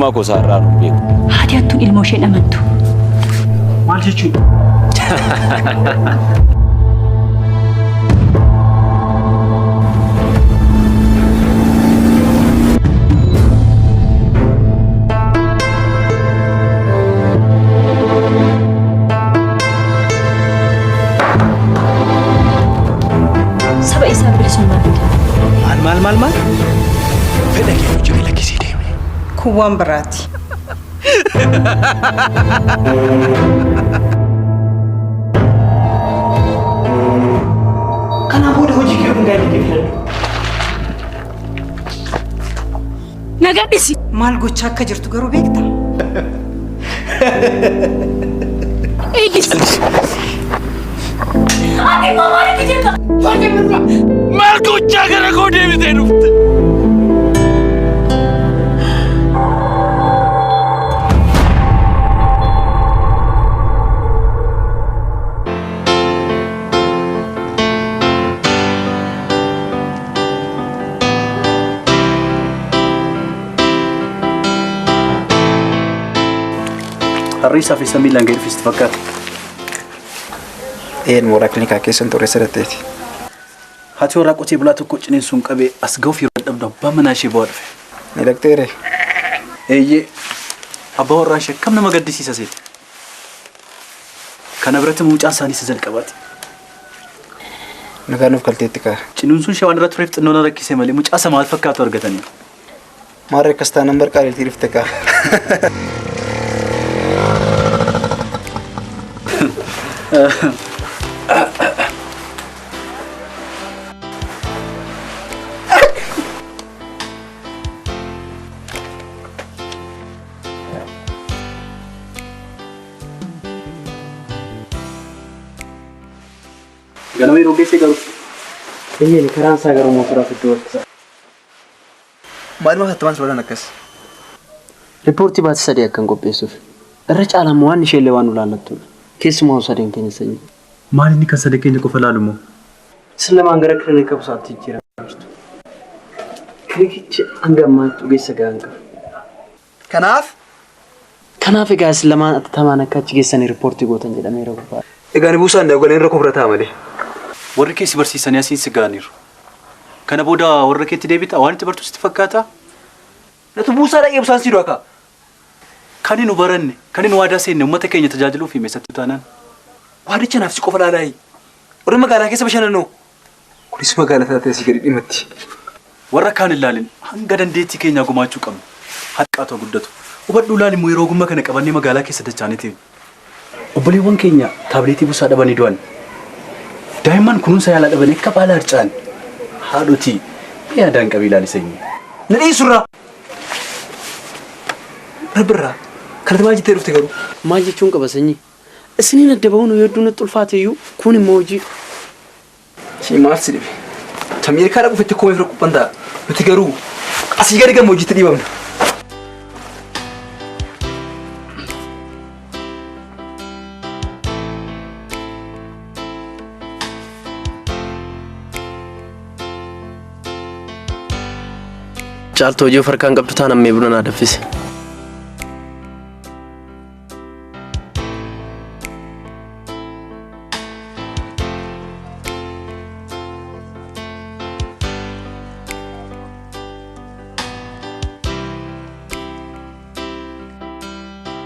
Eenyummaa koo isaa irraa hin beeku. Haati hattuun ilmoo isheen amantu. Maal jechuudha? Saba isaa bilisummaa fida. Maal maal maal maal? Fedha kee hojii kee lakkisii deemi. Kun waan biraati. Kanaan booda hojii kee hundaa kee filadhu. Na gadhisi. Maal gochaa akka jirtu garuu beektaa? Eegis. Ati immoo maalitti jirta? Maal gochaa gara koo deebitee dhufte? Harri isaa fi samii miilaan gadi dhufeesti fakkaata. Een mooraa kiliinikaa keessan ture sadatteeti. Haati warraa qotee bulaa tokko ciniinsuun qabee as ga'uuf yeroo dadhabdu abbaa manaa ishee bu'aa dhufe. Ni dhaqxeere. Eeyyee abbaa warraa ishee akkam nama gaddisiisa seeti. Kana biratti mucaan isaanii isa jalqabaati. Nagaa nuuf galteetti kaa. Ciniinsuun ishee waan irra tureef xinnoo na rakkise malee mucaa isa maal fakkaatu argatanii. Maarree akkas taanaan barqaaleetii dhufte kaa. Ganama yeroo geessee garuu. Eeyyeen karaan isaa garuu mootoraaf iddoo harkisa. Maaluma hattamaan si godhan akkas? Riippoortii baatii sadii akkan qopheessuuf. Irra caalaan waan isheellee waan ulaallattudha. Keessumaa sadeen keenya sanyii. Maal inni kan sadeen keenya qofa laalu moo? Isin lamaan gara kilinika busaatti jijjiiramaa jirtu. Kilinikichi hanga ammaatti ogeessa gahaa hin qabu. Kanaaf? Kanaaf egaa isin lamaan atattamaan akka achi geessanii riippoortii gootan jedhameera gubbaa. Egaa ani buusaan dha galeen rakkoo bira ta'a malee. Warri kee si barsiisanii asiin si ga'aniiru. Kana booda warra keetti deebita waan itti bartu sitti fakkaata? Natu buusaa dhaqee busaan sii du'a kaa. Kan nu baranne, kan nu waadaa seenne uummata keenya tajaajiluuf hime sattu taanaan. Waadicha naaf si qofa laalaayi. Warri magaalaa keessa bashannanoo. Kunis magaalaa taatee asii gadi dhimatti. Warra kaan ilaalin hanga dandeettii keenyaa gumaachuu qabna. Haqqaatu guddatu. Hubadhuu laal immoo yeroo ogummaa kana qabannee magaalaa keessa dachaanii ta'e. Obboleewwan keenya taabileetii busaa dhabanii du'an. Daa'imman kunuunsa yaalaa dhabanii akka baala harca'an. Haadhotii yaadaan qabii ilaali sanyii. Na dhiisurraa. Rabbirraa. Kanatti maal jettee dhufte garuu? Maal jechuun qaba sanyii? Isiniin adda bahuun hedduu natti ulfaate iyyuu kun immoo hojii. Si maal si dhibe? Ameerikaa dhaquuf itti koomee fira quphan ta'a. Nuti garuu asii gadi gammoojjiitti dhiibamna. Caaltuu hojii of harkaan qabdu taanaan mee buna naa danfisi.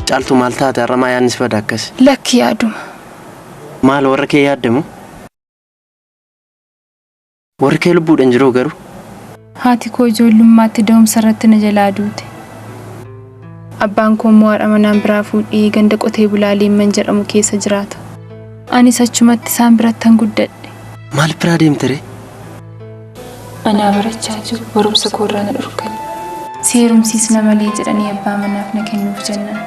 Caaltuu maal taate har'a maa yaadni si bada akkas? Lakki yaaduma. Maal warra kee yaaddamu? Warri kee lubbuudhaan jiruu garuu? Haati koo ijoollummaatti da'umsa irratti na jalaa duute. Abbaan koo immoo haadha manaan biraa fuudhee ganda qotee bulaa Leemman jedhamu keessa jiraata. Anis achumatti isaan birattan guddadhe. Maal biraa deemte ree? Anaa barachaa jiru barumsa koorraa na dhorkan. Si heerumsiisna malee jedhanii abbaa manaaf na kennuuf jennaan.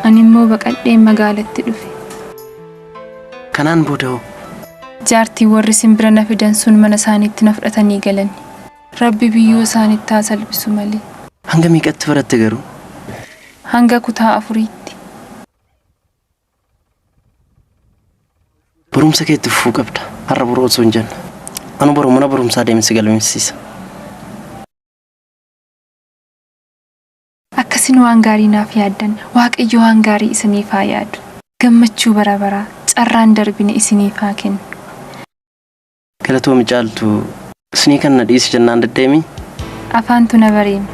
Ani immoo baqadheen magaalatti dhufe. Kanaan booda hoo? Jaartiin warri simbira na fidan sun mana isaaniitti na fudhatanii galan. Rabbi biyyoo isaanitti haa salphisu malee. Hanga meeqatti baratte garuu? Hanga kutaa afuriitti. Barumsa kee itti fufuu qabda. Har'a boruu osoo hin jenne. Anu boru mana barumsaa deemee si galmeessisa. Akkasin waan gaarii naaf yaaddan Waaqayyo waan gaarii isiniif haa yaadu. Gammachuu bara baraa carraan darbine isiniif haa kennu. Galatoomi Caaltu. Isinii kan na dhiisi jennaan deddeemi. Afaantu na bareeme.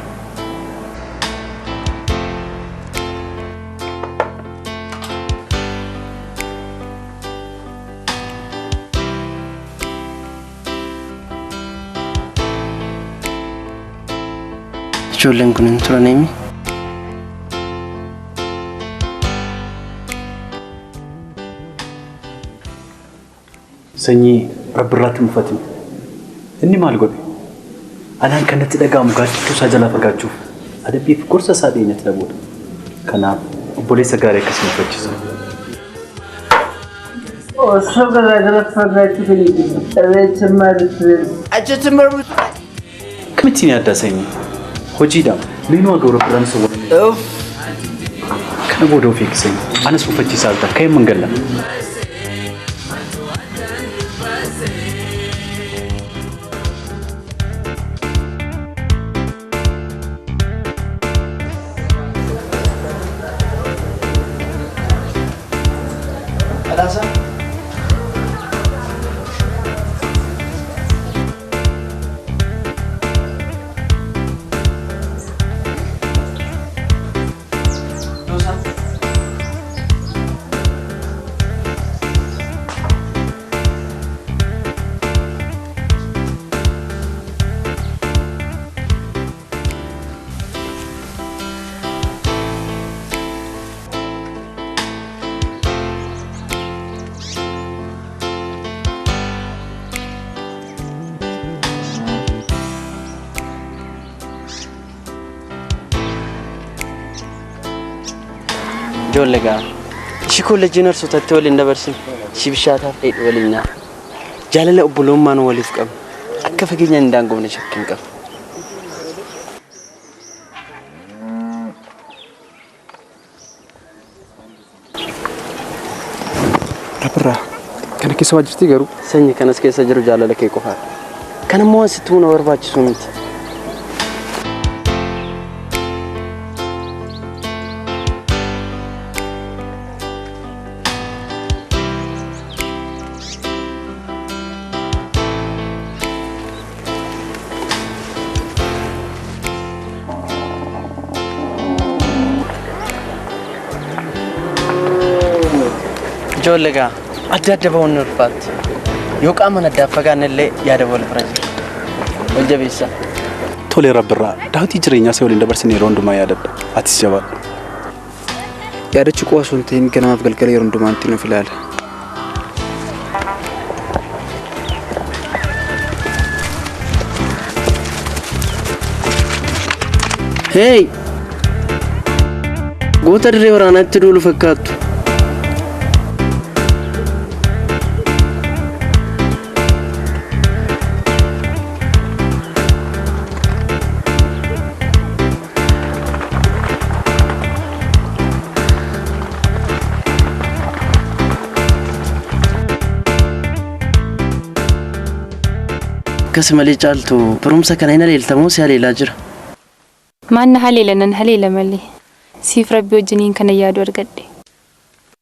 Ijoolleen kun hin turaniimi. Sanyii Rabbi irraatti hin mufatin. Inni maal godhe? Anaan kan natti dhaga'amu gaaddidduu isaa jalaa fagaachuuf adabbii fi gorsa isaa dhiyeenyatti dhabuudha. Kanaaf obboleessa gaarii akkasii hin mufachiisu. Osoo garaagara fagaachuu fedhe Akkamittiin yaaddaa sanyii? Hojiidhaan meenuu haga Rabbi irraan isa waliin. Kana booda of eegi sanyii. Anas mufachiisaa alta ka'ee mangalla. Badhaasaa. Ijoollee gaa ishii kolleejjii narsootatti waliin dabarsine ishii bishaataaf dheedhii waliin nyaata. Jaalala obbolummaan waliif qabna. Akka fageenya hin daangofne shakkii hin qabnu. Rabbirraa kana keessa waa jirti garuu. Sanyi kanas keessa jiru jaalala kee qofaadha. Kan immoo waan sitti himuu na barbaachisu miti. Ijoollee gaa adda adda ba'uun ni ulfaatti. Yoo qaamaan adda fagaanne illee yaada wal bira jira. Wal jabeessaa. Tolee Rabbirraa daawwitii jireenyaa isa waliin dabarsine yeroo hundumaa yaadadha. Atis jabaadhu. Yaadachuu qofa osoo hin ta'in ganamaaf galgala yeroo hundumaa ittiin of ilaala. Hey! Goota dirree waraanaatti duulu fakkaattu. Akkas malee Caaltu barumsa kana hin haleeltamoo si haleelaa jira? Maan na haleela nan haleela malee. Siif Rabbi wajjiniin kana yaadu argadhe.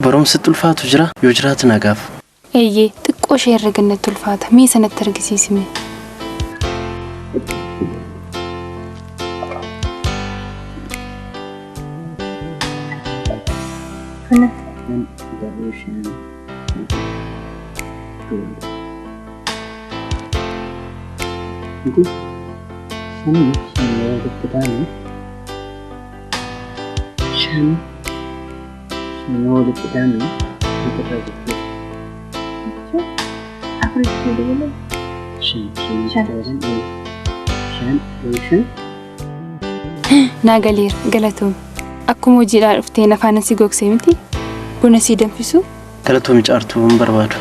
Barumsi ulfaatu jira yoo jiraate na gaaf. Eeyyee xiqqoo ishee herrega natti ulfaata. Mee sanatti argisiisime. Naa galeera galatoom. Akkuma hojiidhaa dhufteen afaan si gogsee miti. Buna sii danfisu. Galatoomi Caaltuu hin barbaadu.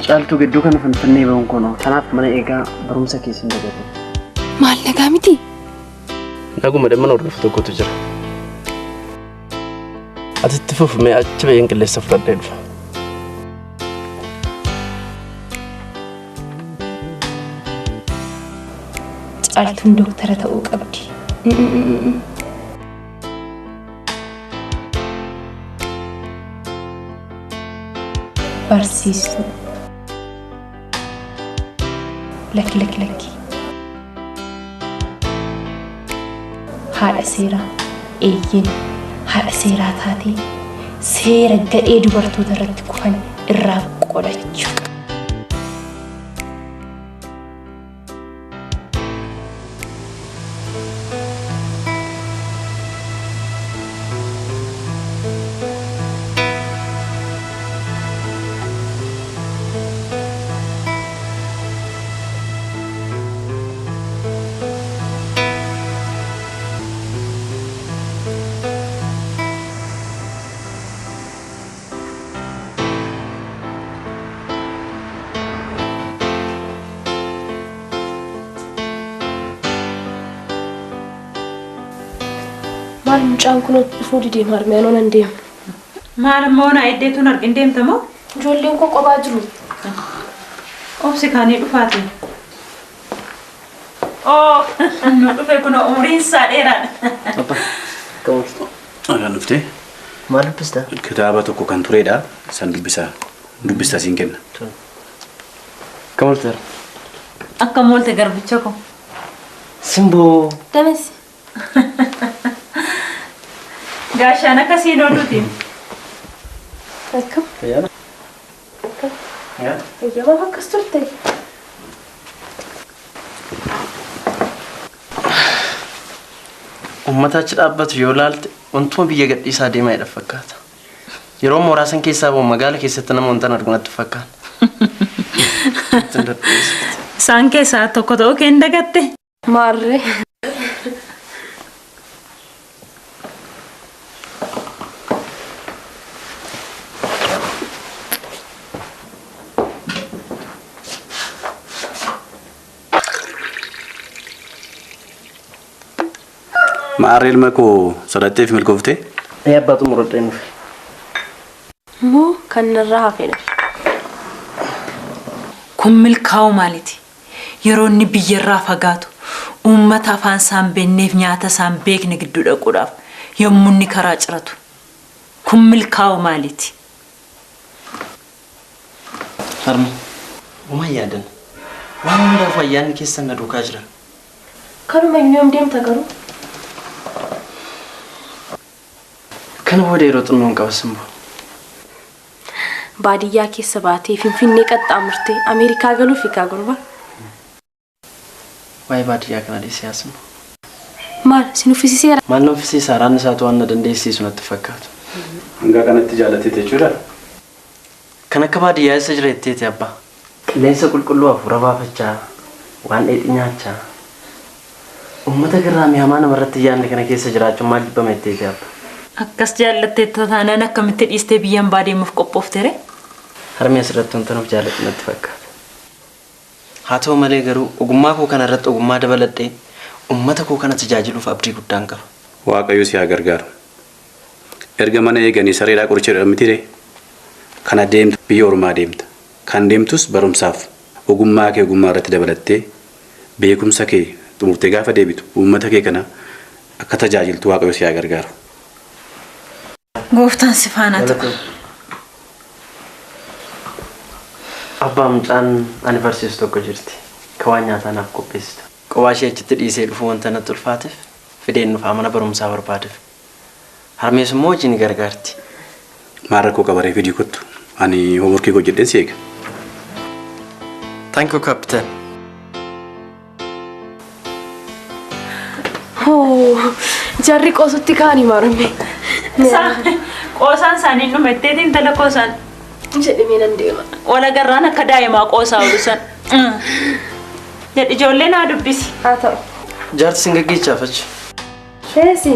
Caaltuu gidduu kana finfinnee ba'uun kun kanaaf mana eegaa barumsa keessa hin dagatu. Maal nagaa miti? Naguma dhimma hordofu tokkotu jira. Ati itti fufi mee achi ba'een qilleensa fudhadhee dhufa. Caaltuun dooktara ta'uu qabdi. Barsiistuu. Lakki lakki lakki. Haadha seeraa. Eeyyeen haadha seeraa taatee seera gadhee dubartoota irratti kufan irraa qolachuu. Maal mucaan kun dhufuu didee marmeen onan deema. Maal immoo na iddeetuun argin deemta moo? Ijoolleen koo kophaa jiru. Obsi kaanii dhufaati. Oo, nu dhufe kun umriin isaa dheeraadha. Kan dhuftee? Maal dubbistaa? Kitaaba tokko kan turedha. San dubbisaa. Dubbistaa siin kenna. Akkam oolteera? Akkam oolte garbicha koo? Simboo. Dameessi. Gaashaan akkasiin ooluuti. Akkam? Fayyaana? Akkam? Eeyyama akkas turte. Uummata achi dhaabbatu yoo ilaalte wantuma biyya gadhiisaa deemaa jedha fakkaata. Yeroo mooraa san keessaa bahu magaala keessatti nama wantan argu natti fakkaata. Isaan keessaa tokko ta'uu kee hin dagatte. Maarree. Maarree ilma koo sodattee fi milkooftee? Ee abbaa xumuradhee nuuf. Moo kan narraa hafedha. Kun milkaa'uu maaliiti? Yeroo inni biyyarraa fagaatu uummata afaan isaan beekneef nyaata isaan beekne gidduu dhaquudhaaf yommuu inni karaa ciratu. Kun milkaa'uu maaliiti? Harmi, uumaa yaadan. Waan hundaaf ayyaanni keessan na duukaa jira. Kanuma yoom deemta garuu? Kana booda yeroo xinnoon qaba Simboo. Baadiyyaa keessa baatee Finfinnee qaxxaamurtee Ameerikaa galuuf egaa gurba. Waa'ee baadiyyaa kana dhiisee haa Simboo. Maal si nuffisiiseera? Maal na uffisiisa? Raanni isaatu waan na dandeessisu natti fakkaatu. Hanga kanatti jaallateeti jechuudha. Kan akka baadiyyaa eessa jira jetteeti abbaa? Qilleensa qulqulluu hafuura baafachaa, waan dheedhii nyaachaa. Uummata garraamii hamaa namarratti yaadne kana keessa jiraachuun maal jibbama jetteeti abbaa? Akkas jaallattee taanaan akkamitti dhiistee biyyaan baadeemuuf qophoofte ree? Harmi asirratti wanta nuuf jaalladhu natti fakkaata. Haa ta'u malee garuu ogummaa koo kana irratti ogummaa dabaladhee uummata koo kana tajaajiluuf abdii guddaan qaba. Waaqayyo si haa gargaaru. Erga mana eeganii sareedhaa qoricha jedhamu miti ree? Kana deemtu biyya ormaa deemta. Kan deemtus barumsaaf ogummaa kee ogummaa irratti dabalattee beekumsa kee xumurtee gaafa deebitu uummata kee kana akka tajaajiltu Waaqayyo si haa gargaaru. Gooftaan si faana ta'u. Abbaa mucaan ani barsiisu tokko jirti. Ka waan nyaataa naaf qopheessitu. Qophaa ishee achitti dhiisee dhufuu wanta natti ulfaateef fideen dhufaa mana barumsaa barbaadeef. Harmees immoo hojii ni gargaarti. Maal rakkoo qabaree fidii kottu? Ani hoomworkii hojjedheen si eega. Thank you, Captain. Hoo, jarri qoosutti kaanii maarame. Qoosaan isaanii dhumetteetiin intala qoosaan. Jedhamee nan deema. Walagarraan akka daa'imaa qoosaa oolu san. Jedhi ijoollee naa dubbisi. Haa ta'u. Jaarti sin gaggeechaaf achi. Eessi,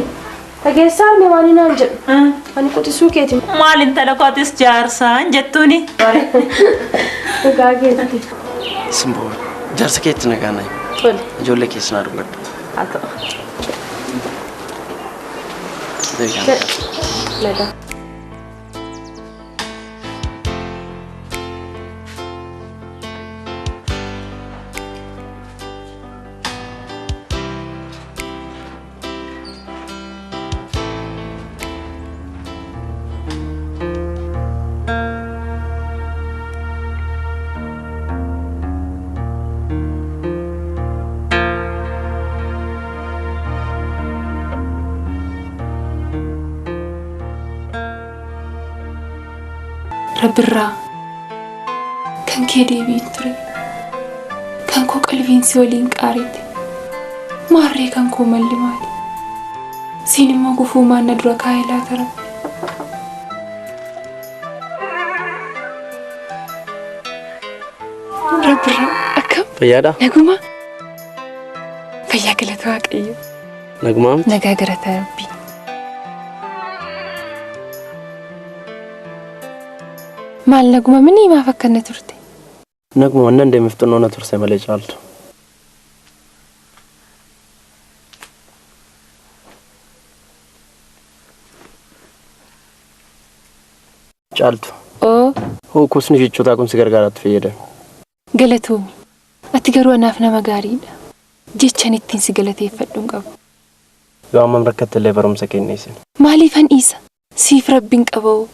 dhageessaa arme waan hinaan jedhu. Ani quxisuu keeti. Maal intala kootis jaarsaan jettuuni? Dhugaa keetti. Simboo, jaarsa keetti nagaa nayi. Tole. Ijoollee keessa naa dubbadhu. Haa ta'u. Nagaa. Rabbirraa kan kee deebiin ture. Kan koo qalbiin si waliin qaarite. Maarree kan koo malli maali? Siin immoo gufuu maan na dura kaa'ee laata Rabbi? Rabbirraa akkam? Fayyaadha? Naguma? Fayyaa galata Waaqayyo. Nagumaa miti? Nagaa galata Rabbii. Maal naguma minii maaf akkana turte? Naguma wannan deemeef xinnoo na turse malee caaltu. Caaltu. Oo. Hoo kuusni jechootaa kun si gargaaraatti fayyadame. Galatoomi. Ati garuu anaaf nama gaariidha. Jechan ittiin si galateeffadhu hin qabu. Yoo hammam rakkatte illee barumsa kenne isin. Maaliifan dhiisa? Siif Rabbiin qaba'oo.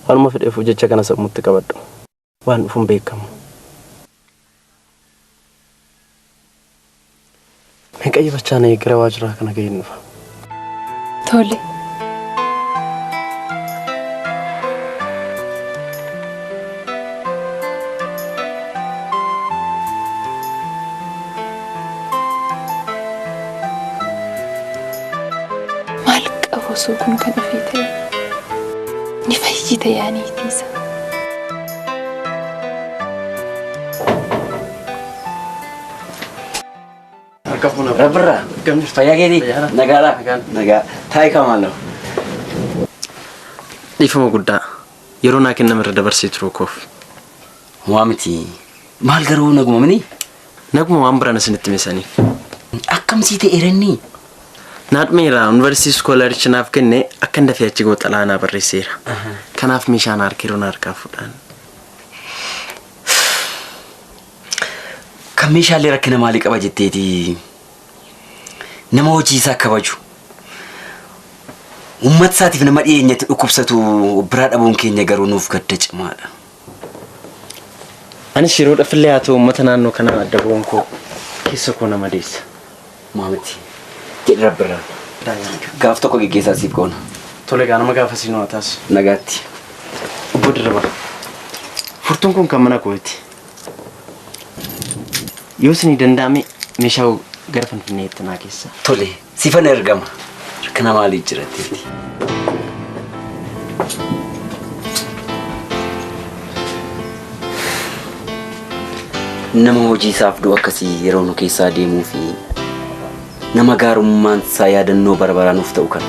Waanuma fedheefuu jecha kana sammuutti qabadhu. Waan dhufu hin beekamu. Mee qayyabachaa na eegi gara waajjiraa kana ga'een dhufa. Tole. Maal qaba osoo kun kan ofii ta'e? Ni fayyita yaa niitii isaa. Rabbirraa. Fayyaa keetii? Nagaadha. Nagaa. Taa'i kamaa Dhiifama guddaa. Yeroo naa kenname irra dabarsee turuu koof. Homaa miti. Maal garuu naguma mini? Naguma waan biraan isinitti hime saniif. Akkam sii ta'eera inni? Naa dhumeera. Yuunivarsiitii iskoolarichi naaf kenne akkan dafee achi ga'u xalayaa naa barreesseera. Kanaaf meeshaa na harka yeroo na harkaa fuudhaan. Kan meeshaalee rakkina maalii qaba jetteeti nama hojii isaa kabaju uummata isaatiif nama dhiyeenyatti dhukkubsatu biraa dhabuun keenya garuu nuuf gadda cimaadha. Anis yeroodhaaf illee haa ta'u uummata naannoo kanaa adda ba'uun koo keessa koo na madeessa. Maamiti jedhi rabbirraa. Gaaf tokko geggeessaa siif goona. Tole egaa nama gaafasii nu haa taasisu. Nagaatti. Obbo Dirribaa. Furtuun kun kan mana kooti. Yoo isinii danda'ame meeshaa gara Finfinneetti naa geessaa. Tole siifan ergama. Rakkina maalii jira jetteeti. Nama hojii isaaf du'u akkasii yeroo nu keessaa deemuu fi nama gaarummaan isaa yaadannoo bara baraa nuuf ta'u kana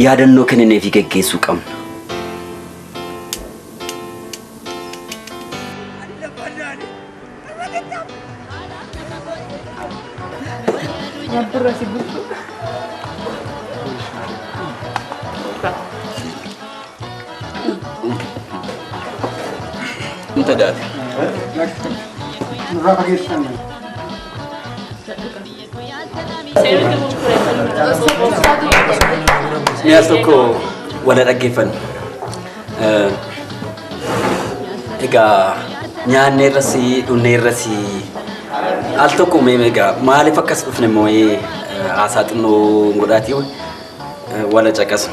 yaadannoo kenninee fi geggeessuu qabna. Mi'a tokko wala dhaggeeffanna. Egaa nyaanneerras dhugneerras al tokko mee egaa maaliif akkas dhufne immoo haasaa xinnoo godhaatii wala caqasu.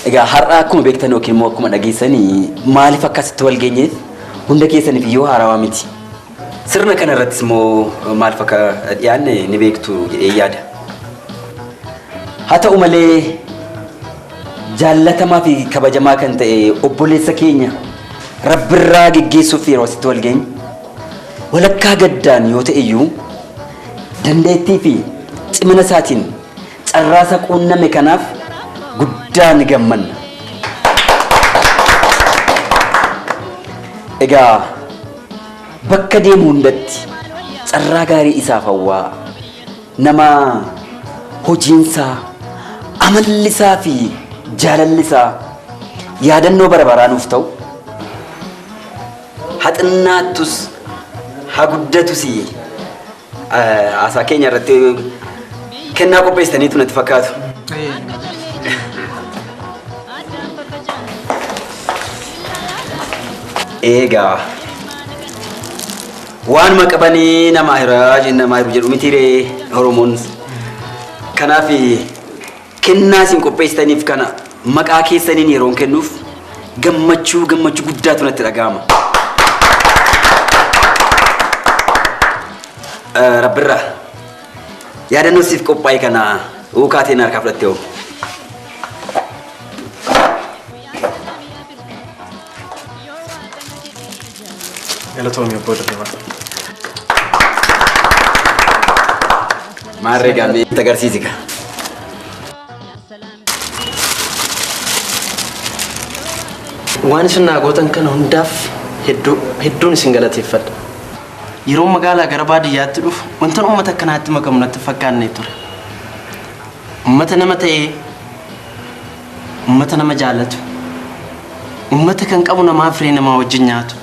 Egaa har'a akkuma beektan yookiin immoo akkuma dhageessanii maaliif akkasitti wal geenyeef hunda keessaniif iyyuu haarawaa miti. Sirna kana irrattis immoo maaliif akka dhiyaanne ni beektu jedhee yaada. Haa ta'u malee jaallatamaa fi kabajamaa kan ta'e obboleessa keenya Rabbirraa geggeessuuf yeroo asitti wal geenye walakkaa gaddaan yoo ta'e iyyuu dandeettii fi cimina isaatiin carraa isa quunname kanaaf guddaa ni gammanna. Egaa bakka deemu hundatti carraa gaarii isaaf hawwaa nama hojiinsaa, amallisaa fi jaalallisaa yaadannoo bara baraa nuuf ta'u haa xinnaattus haa guddatus haasaa keenya irratti kennaa qopheessitaniitu natti fakkaatu. Eegaa waanuma qabanii nama hiraa nama hiru jedhu mitiiree Oromoon. Kanaaf kennaa isin qopheessitaniif kana maqaa keessaniin yeroon kennuuf Gammachuu gammachuu guddaatu natti dhaga'ama. Rabbirraa yaadannoo siif qophaa'e kana uukaateen harkaa fudhattee hoo. Galatoomii obbo Dirribaa. Maarree gaamee itti agarsiisi gaa. Waan isin naa gootan kana hundaaf hedduu hedduun isin galateeffadha. Yeroo magaalaa gara baadiyyaatti dhufu wantan uummata akkanaatti makamu natti hin fakkaanne ture. Uummata nama ta'ee, uummata nama jaallatu, uummata kan qabu namaa firee namaa wajjin nyaatu.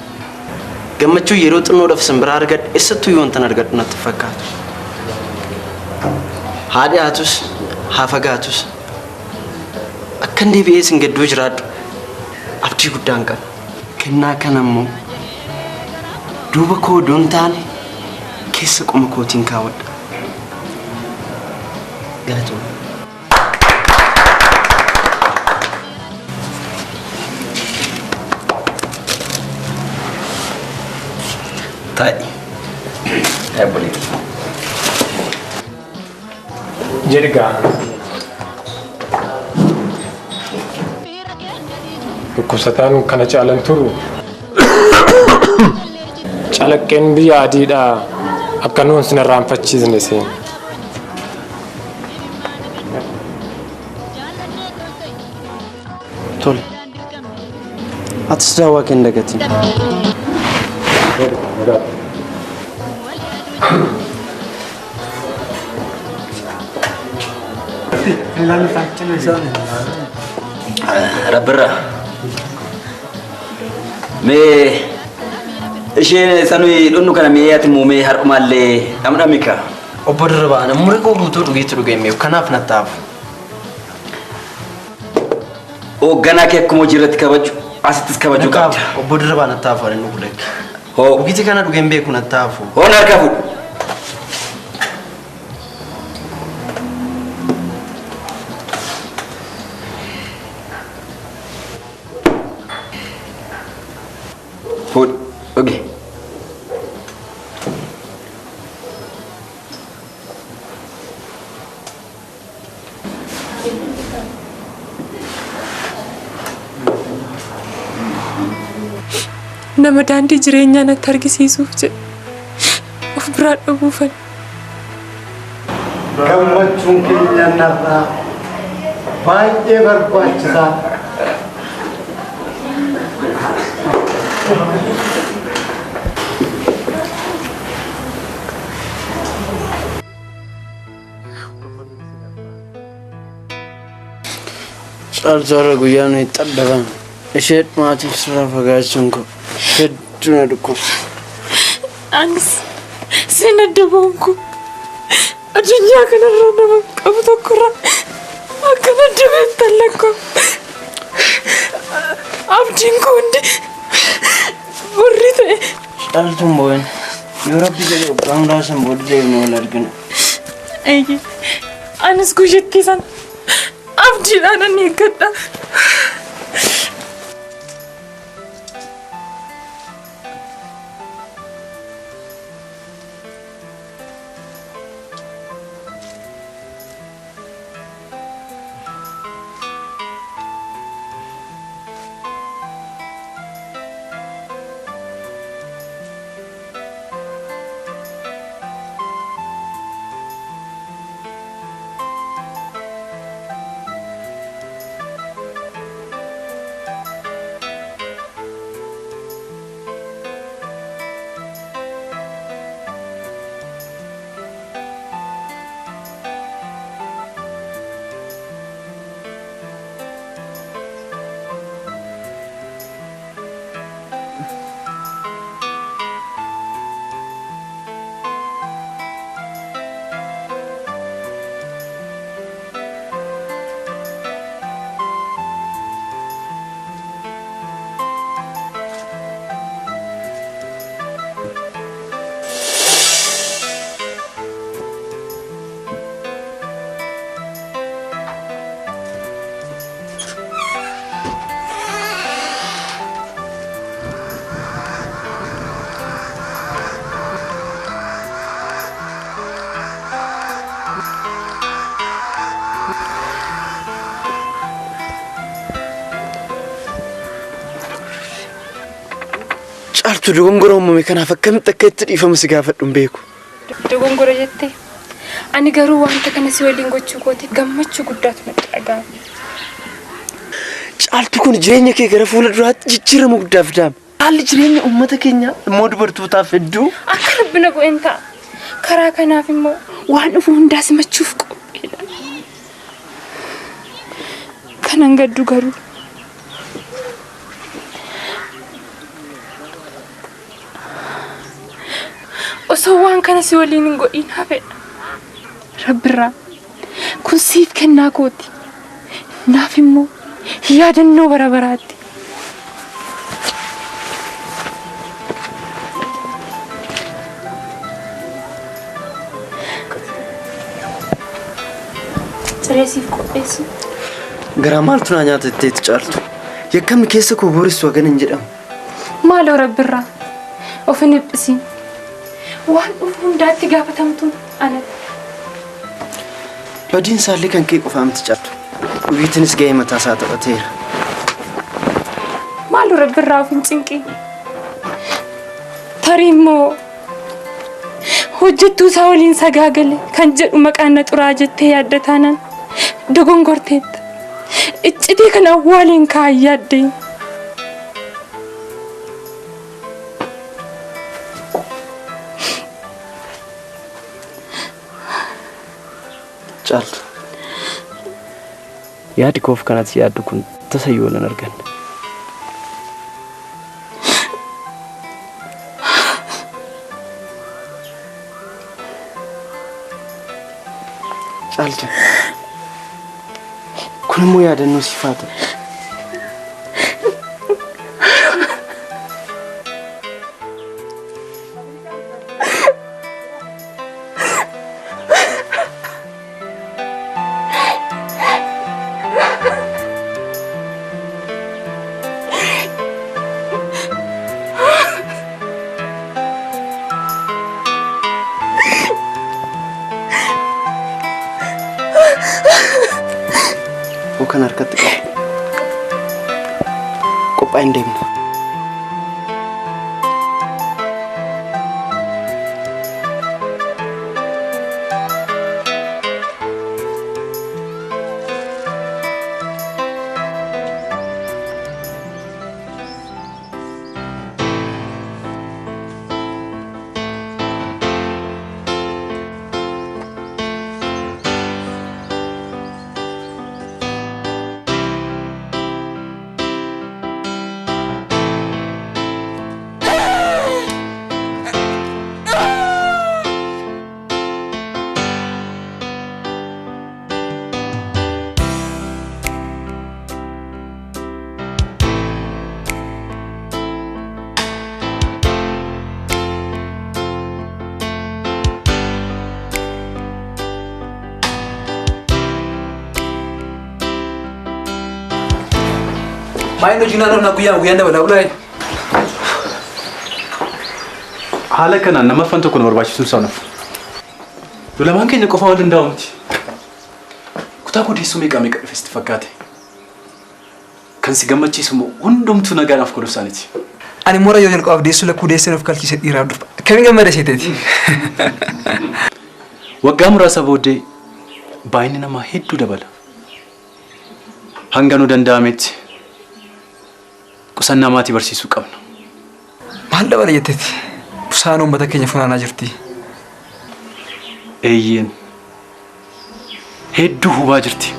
Gammachuu yeroo xinnoodhaaf isin biraa argadhe eessattuu wantan argadhu natti hin fakkaatu. Haa dhiyaatus, haa fagaatus. Akkan deebi'ee isin gidduu jiraadhu abdii guddaan qaba. Kennaa kana immoo duuba koo odoo hin taane keessa qoma kootiin kaawwadha. Galatooma. Taa'i. Taa'i obboleettii. Jedhi gaa. Dhukkubsataan kana caalan turu. Calaqqeen biyya adiidha akka nuun sin irraanfachiisne seen. Tole. Atis daawwaa kee hin dagatin. Rabbirra. Mee isheen sanuyi dhunnu kana mee ati muumee har'umaallee dhamdhamika. Obbo Dirribaa ana umurii koo guutuu dhugeetti dhugee hin beeku kanaaf natti hafu. Hoogganaa kee akkuma hojii irratti kabaju asittis kabajuu qabda. Obbo Dirribaa natti hafu ani dhugu lakki. Hoo. Dhugitii kana dhugee hin beeku natti hafu. Hoo na harkaa fuudhu. Fuudhi dhugi. Nama daandii jireenyaa natti argisiisuuf jedhe of biraa dhabuufan. Gammachuun keenya narraa baay'ee barbaachisaadha. Caaltuu har'a guyyaa nuyi itti adda baanu ishee dhumaatiif sirraa fagaachuun koo hedduu na dhukkubsa. Anis sin adda ba'uun koo addunyaa kanarra nama qabu tokkorraa akkan adda ba'e tallakko. Abdiin koo hundi warri ta'e. Caaltuun boo'in yoo rabbi jedhe waggaa muraasan booda deebinee wal argina. Eeyyee anis guyyattii sana abdiidhaan eeggadha. Caaltuu dogongora uumame kanaaf akkamitti akka itti dhiifama si gaafadhu hin beeku. Dogongora jettee? Ani garuu wanta kana si waliin gochuu kootiif gammachuu guddaatu natti dhaga'ama. Caaltuu kun jireenya kee gara fuula duraatti jijjiirama guddaa fidaama. Haalli jireenya uummata keenyaa immoo dubartootaaf hedduu Akka rabbi na godhen ta'a. Karaa kanaaf immoo waan dhufu hundaa simachuuf qophiidha. Kanan gaddu garuu osoo waan kana si waliin hin godhiin hafedha. Rabbirraa kun siif kennaa kooti. Naaf immoo yaadannoo bara baraatti. Ciree siif qopheessu. Garaa maaltu naa nyaata jetteetti caaltu. Yakkamni keessa koo booressu hagana hin jedhamu. Maaloo Rabbirraa of hin dhiphisiin. Waan dhufu hundaatti gaafatamtuun anadha. Badiin isaallee kan kee qofaa miti caaltu. Dhugiitinis gahee mataa isaa taphateera. Maaloo Rabbirraa of hin cinqiin. Tarii immoo hojjettuu isaa waliin sagaagale kan jedhu maqaan na xuraa jettee yaadda taanaan dogongorteetta. Iccitii kana awwaaliin kaa'an yaaddeen. Caaltu. Yaadi koof kanatti yaaddu kun tasayyuu wal hin arganne. Caaltu. Kun immoo yaadannoo siif haa ta'u. Hoo kan harkatti qabu. Qophaa'in deemna. Maayeen hojii naannoo naa guyyaa guyyaan dabalaa bulaa. Haala kanaan nama affan tokko nu barbaachisuun isaa nuuf. Nu lamaan keenya qofa waan danda'u miti. Kutaa koo deessuu meeqa meeqa dhufe sitti fakkaate? Kan si gammachiisu immoo hundumtuu nagaadhaaf godhuu isaaniiti. Ani immoo rayyoo jalqabaaf deessuu lakkuu deessee nuuf kalchiise dhiiraaf durba. Akkamiin gammada isheeteeti. Waggaa muraasa booddee baay'inni namaa hedduu dabala. Hanga nu danda'ametti qusannaa maatii barsiisuu qabna. Maal dabala jetteeti? Busaan uummata keenya funaanaa jirti. Eeyyeen. Hedduu hubaa jirti.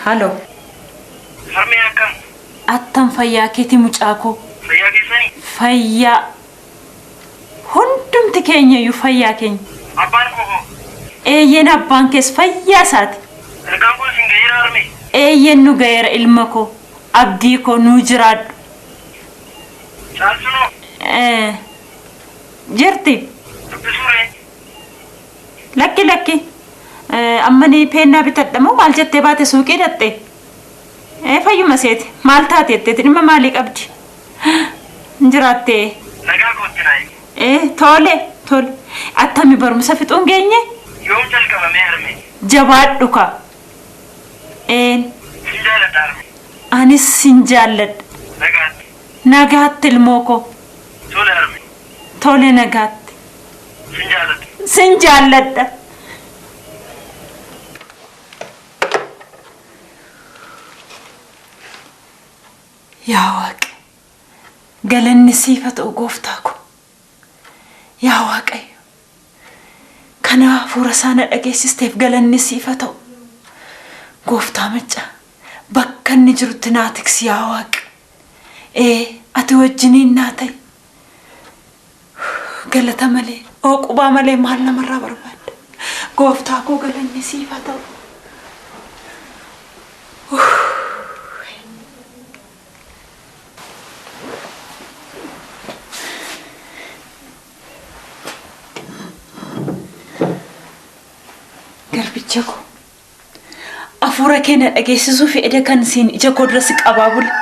Halo. Harmee akkam? Attam fayyaa keeti mucaa koo. Fayyaa keessanii? Fayyaa. Hundumti keenya iyyuu fayyaa keenya. Abbaan koo hoo? Eeyyeen abbaan kees fayyaa isaati. Ergaan kun isin ga'eera harmee? Eeyyeen nu ga'eera ilma koo. Abdii koo nuu jiraadhu. Caaltuun hoo? Eh, Jirti. Dubbisuu ree? Lakki lakki. Amma ni peennaa bitadha moo maal jettee baate suuqii dhatte? Fayyuma seeti. Maal taate jetteeti dhimma maalii qabdi? Hin jiraattee? Nagaa kootti naa eegi. Tole tole. Attami barumsa fixuun geenye? Yoom jalqabamee harmee? Jabaadhu ka. Een. Sin jaalladha harmee. Anis sin jaalladha. Nagaatti. Nagaatti ilmoo koo. Tole harmee. Tole nagaatti. Sin jaalladha. Sin jaalladha. Yaa Waaqa, galanni siif haa ta'u gooftaa ko. Yaa Waaqayyo, kana hafuura isaa na dhageessisteef galanni siif haa ta'u. Gooftaa maccaa, bakka inni jirutti naa tiksi yaa Waaqa. Ati wajjiniin naa ta'i. Galata malee, oqubaa malee maal namarraa barbaadda? Gooftaa koo galanni siif haa ta'u. Garbicha koo, hafuura kee na dhageessisuu fedhe kan siin ija koo dura si qabaa bule.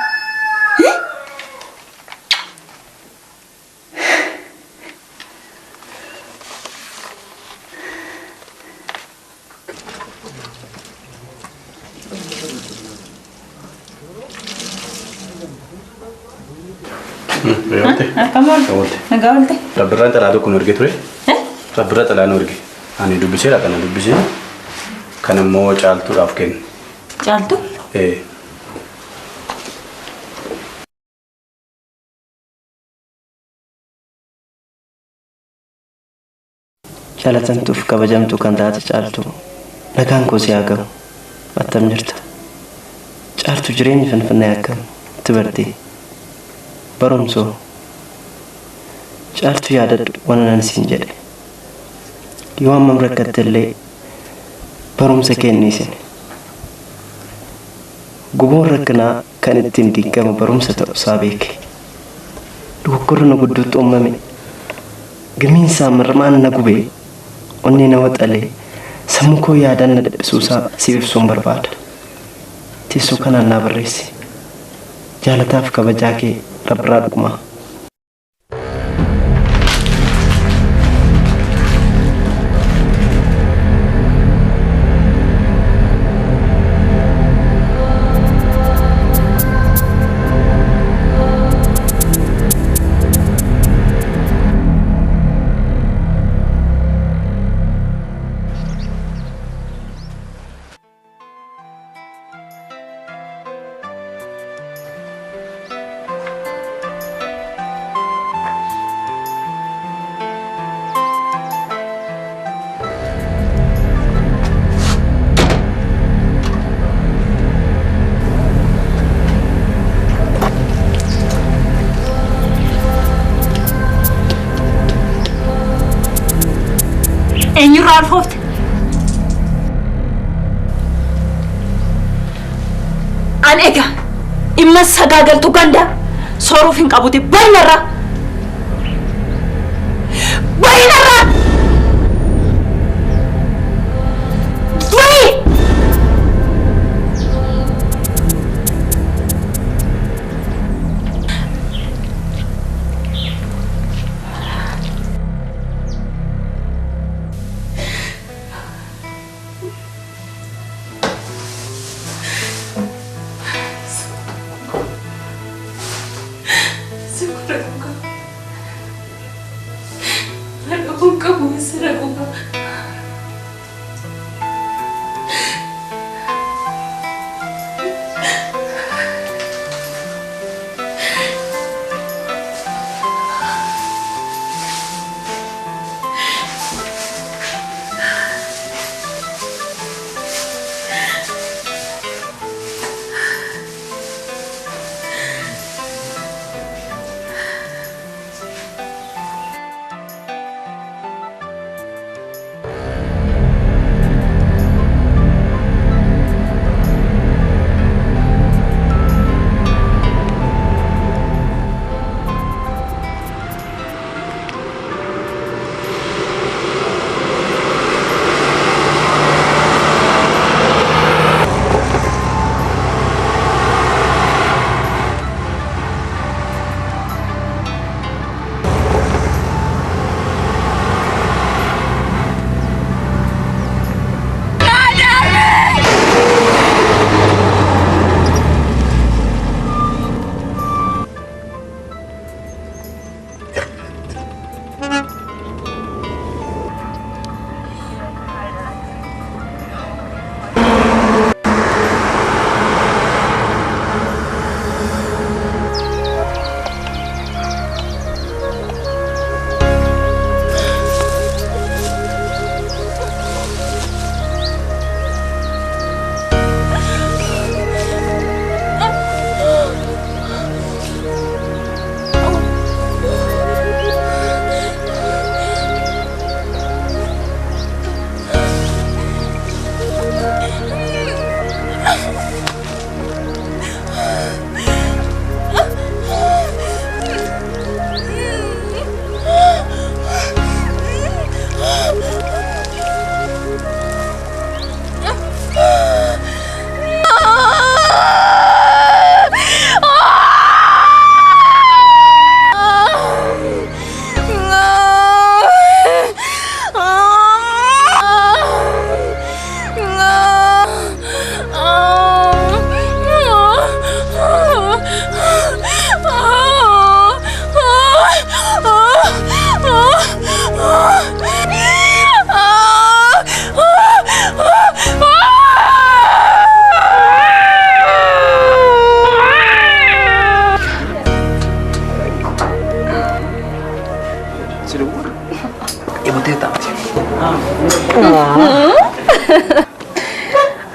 Akkam oolte? Nagaa oolte? Rabbirraan xalaa tokko nu erge ture. Rabbirra xalaa nu erge. Ani dubbiseera kana dubbisee. Kan immoo caaltuudhaaf kennu. Caaltuu? Ee. Jaalatamtuuf kabajamtuu kan taate Caaltuu, nagaan koo si haa ga'u. Attam jirta? Caaltuu jireenyi Finfinnee akkam? Itti bartee? Barumsoo? Caaltuu yaadadhu waan anan siin jedhe. Yoo hammam rakkatte illee barumsa kee hin dhiisin. Guboon rakkinaa kan ittiin diigamu barumsa ta'uusaa beeki. Dogoggorri na gidduutti uumame gamiinsaa marmaan na gubee onnee na waxalee sammuu koo yaadaan na dhiphisuusaa siif ibsuun barbaada. Teessoo kanaan naa barreessi. Jaalataaf kabajaa kee Rabbirraa Dhugumaa. Eenyurraa alfoofte? An egaa dhimma sagaagaltuu gandaa sooruuf hin qabuti barinarraa. Barinarraa! Bari!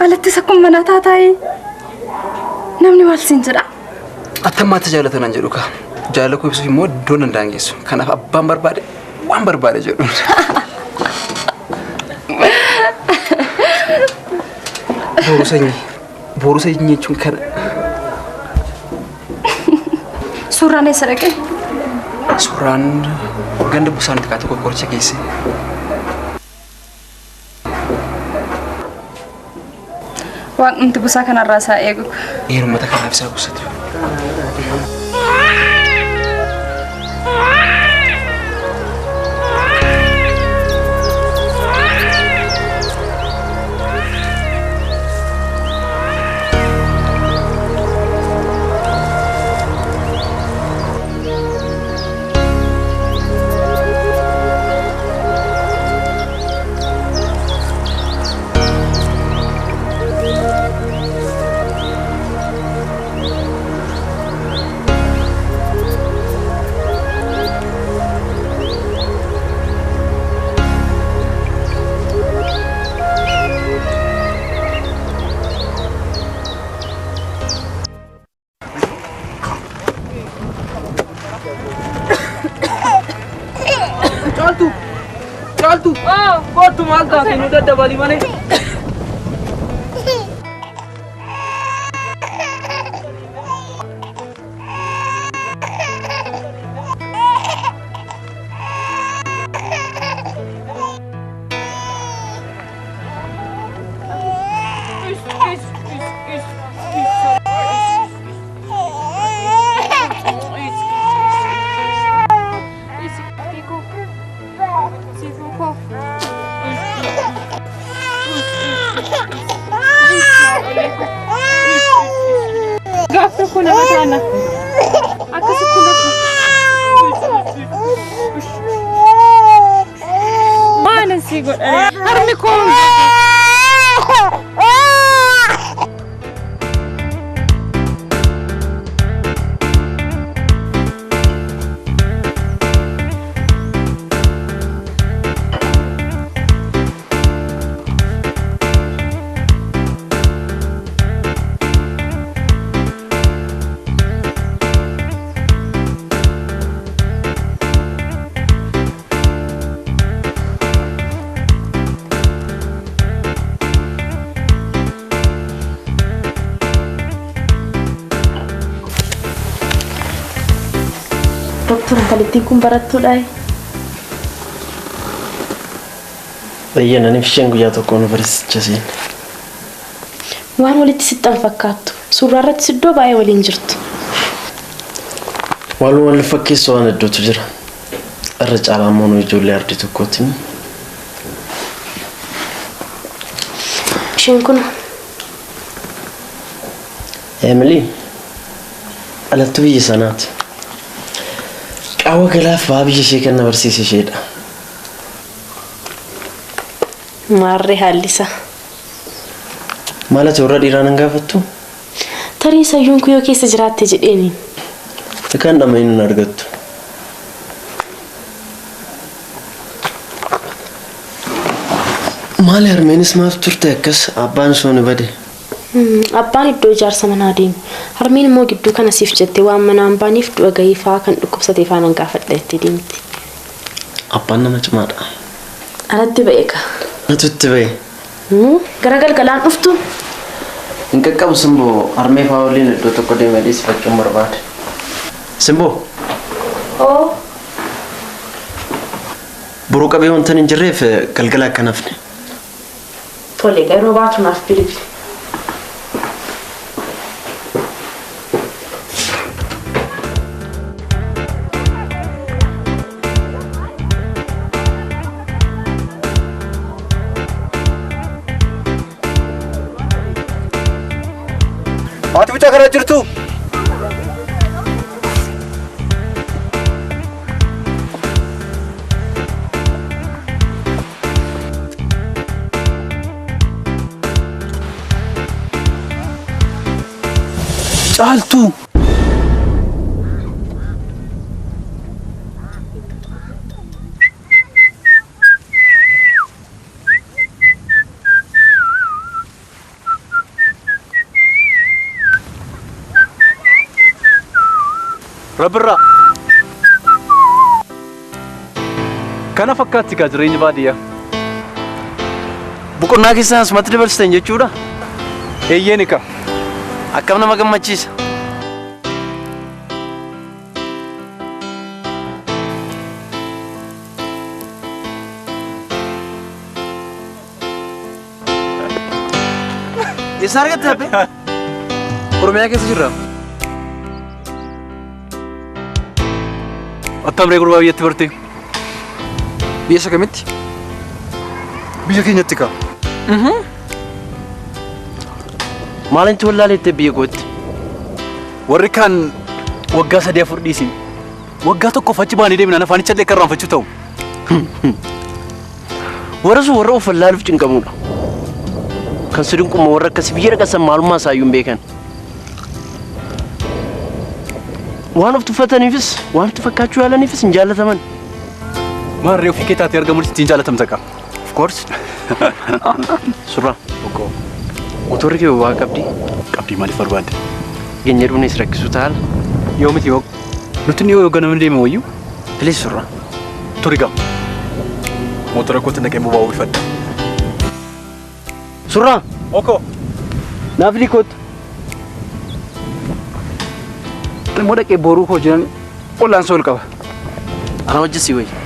Alattis akkuma manaa taataa'ee namni maal siin jedha? Attammaatti jaalatan an jedhu kaa. Jaalala koo ibsuuf immoo iddoon nan daangessu. Kanaaf abbaan barbaade waan barbaade jedhu. Booruu sanyii. Booruu sanyii jechuun kana. Suuraan eessa dhaqe? Suuraan ganda busaan xiqqaa tokko qoricha geesse. Waaqnumti busaa kanarraa isaa eegu. Heerumata kanaaf isaa qusatu. Caaltu! Caaltu! Kottu maal taate nu daddabali malee. Gaaf tokko nama taana. Akkasitti lafa. Maalan sii godha? Harmi koo. Doktor intalittiin kun barattuudha. Bayyana aniif isheen guyyaa tokko yuunivarsiiticha seenne. Waan walitti sixxan fakkaattu. Suuraa irrattis iddoo baay'ee waliin jirtu. Waan wal fakkeessu waan hedduutu jira. Irra caalaa immoo nu ijoollee ardii tokkooti. Isheen kun Emily dhalattuu biyya sanaati. Qaawwa galaaf ba'aa biyya ishee kan na barsiise isheedha. Maarree haalli isaa. Maal ati warra dhiiraa nan gaafattu? Tarii sayyuun kun yoo keessa jiraatte jedheeni. Kan dhama'in hin argattu. Maali harmeenis maaf turte akkas abbaan osoo ni bade? Abbaan iddoo ijaarsa manaa deeme. Harmeen immoo gidduu kana siif jettee waan manaan baaniif du'a gahii fa'aa kan dhukkubsate faa nan gaafadha jettee deemte. Abbaan nama cimaadha. Anatti ba'e kaa. Natu itti ba'e. Gara galgalaan dhuftu. Hin qaqqabu Simboo harmee faa waliin iddoo tokko deemee dhiisifachuun barbaade. Simboo. Oo. Boruu qabee wantan hin jirreef galgala akka hin hafne. Tole egaa yeroo baatu naaf bilbili. Haati mucaa kanaa jirtu? Caaltuu! Rabbirraa. Kana fakkaatti kaa jireenya baadiyyaa. Boqonnaa keessan asumatti dabarsitan jechuudha? Eeyyeen kaa. Akkam nama gammachiisa. Eessa argatte haphee? Oromiyaa keessa jirra. Attam ree gurbaa biyyatti barte? Biyya isa kamitti? Biyya keenyatti kaa. Maalinti wallaaleettee biyya kootti? Warri kaan waggaa 3 4 dhiisin. Waggaa tokkoof achi baanii deemnaan afaanicha illee kan irraanfachuu ta'u. Warra sun warra of wallaaluuf cinqamudha. Kan si dinqumma warra akkasii biyya dhaqan maalummaa isaayyuu hin beekan. Waan of tuffataniifis waan itti fakkaachuu yaalaniifis hin jaallataman. Maarree ofii kee taatee argamuun ittiin jaalatamta kaa. Of course. Surraa. Motorri kee boba'aa qabdii? Qabdii maaliif barbaadde? Geenye dhufnes rakkisuu taala. Yoo miti yoo nuti ni yoo ganama deeme wayyuu. Please surraa. Turi gaa. Motora kootti naqee boba'aa uwwifadha. Surraa. Oko. Naaf kootu. Immoo dhaqee boruu koo jiran ollaan sool qaba. Ana wajjin si wayya.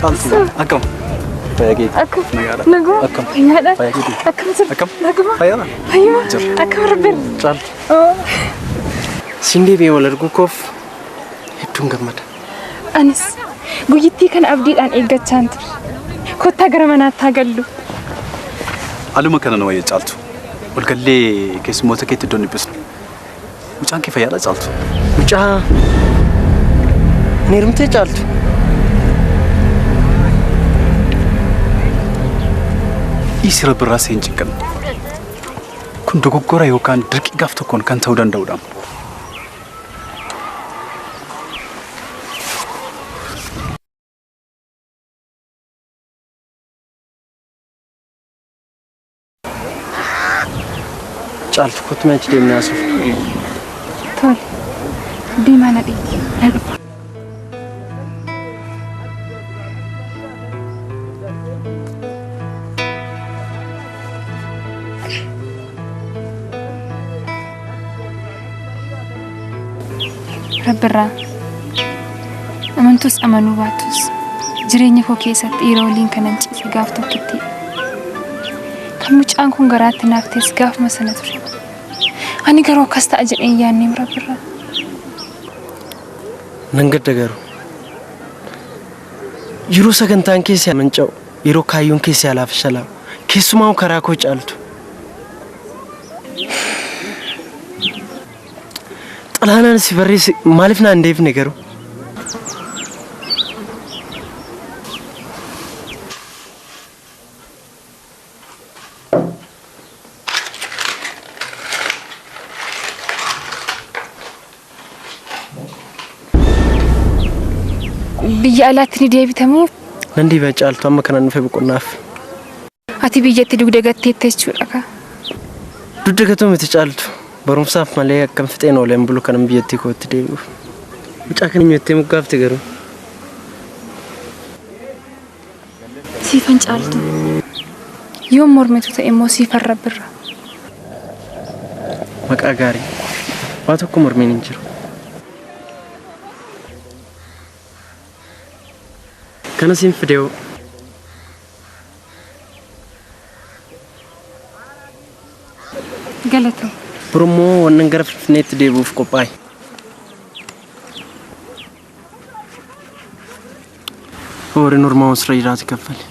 Caaltu akkam? Fayyaa keeti? Akkam? Nagaadha. Naguma? Akkam? Fayyaadha? Fayyaa keeti? Akkam jirtu? Akkam? Naguma? Fayyaadha? Fayyuma? Jira. Akkam Rabbiin? Caaltu. Siin deebi'ee wal arguu koof hedduun gammada. Anis guyyittii kana abdiidhaan eeggachaan ture. Kottaa gara manaatti haa gallu. Aluma kana na wayya Caaltu. Ol gallee keessummoota keetti iddoon dhiphisnu. Mucaan kee fayyaadha Caaltu. Mucaa ni heerumtee Caaltu? Dhiisi Rabbirraa si hin cinqabne. Kun dogoggora yookaan dirqii gaaf tokkoon kan ta'uu danda'udha. Caaltu kottu mee achi deemnee haasofna. Tole. Deemaa na dhiisi. Na dhufa. Rabbirraa amantus amanuu baatus jireenya koo keessatti dhiira waliin kanan ciise gaaf tokkitti. Kan mucaan kun garaatti naaf ta'es gaafuma sana ture. Ani garuu akkas ta'a jedhee hin yaadneem Rabbirraa. Nan gadda garuu. Yeroo sagantaan keessi manca'u, yeroo kaayyoon keessi alaaf shalaamu, keessumaa karaa koo caaltu. Xalaanaan si barreesse maaliif naan hin deebine garuu? Biyya alaatti ni deebitamoo? Nan deebi'a Caaltu amma kanan dhufe boqonnaaf. Ati biyyatti dugda gatteetta jechuudha kaa. Dugda gatuu miti Caaltu. Barumsaaf malee akkam fixeen ooleen bulu kanan biyyattii kootti deebi'uuf. Mucaa kana eenyu jettee moggaafte garuu? Siifan Caaltu. Yoon mormitu ta'e immoo siifan Rabbirra. Maqaa gaarii. Waa tokko mormiin hin jiru. Kana siin fidee'oo. Galatoo. Borummoo wannan gara Finfinneetti deebi'uuf qophaa'e. Horiin ormaa osoo jiraate kaffale.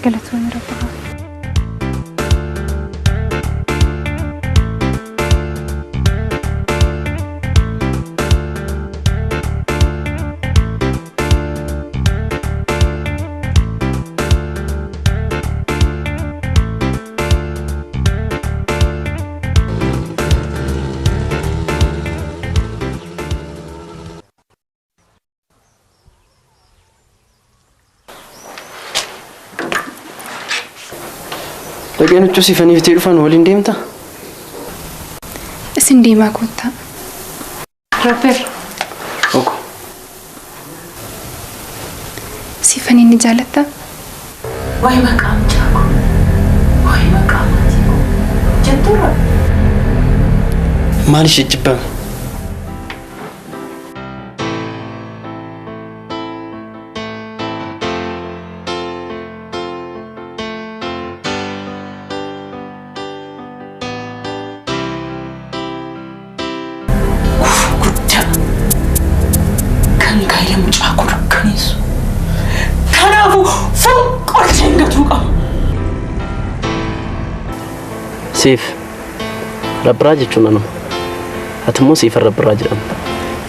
Galatoon Rabbirra. Dhaqeen huccuu siifanii bitee dhufan waliin deemtaa? Isin deemaa koottaa. Rabbirra. Oko. Siifanii ni jaalattaa? Waa'ee maqaa mucaa koo, waa'ee maqaa maatii koo jettuurra. Maal ishee jibbame? Guddaa kan gaa'ela mucaa koo dukkaneessu. Kanaafuu fonqolcheen gatuu qaba. Siif Rabbiraa jechuun anuma. Ati immoo siifan Rabbiraa jedhamta.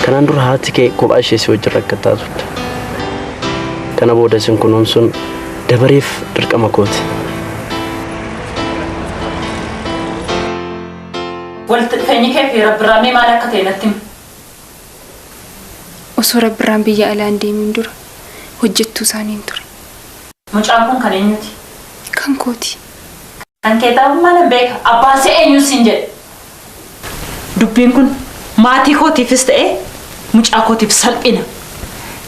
Kanaan dura haati kee kophaa ishee si wajjin rakkataa turte. Kana booda isin kunuunsuun dabareef dirqama kooti. Walitti dhufeenyi kee fi Rabbirraa mee maal akka ta'e natti himi. Osoo Rabbirraan biyya alaa hin deemin dura hojjettuu isaaniin ture. Mucaan kun kan eenyuti? Kan kooti. Kan kee ta'uu malan beeka. Abbaan see eenyu siin jedhe. Dubbiin kun maatii kootiifis ta'e mucaa kootiif salphina.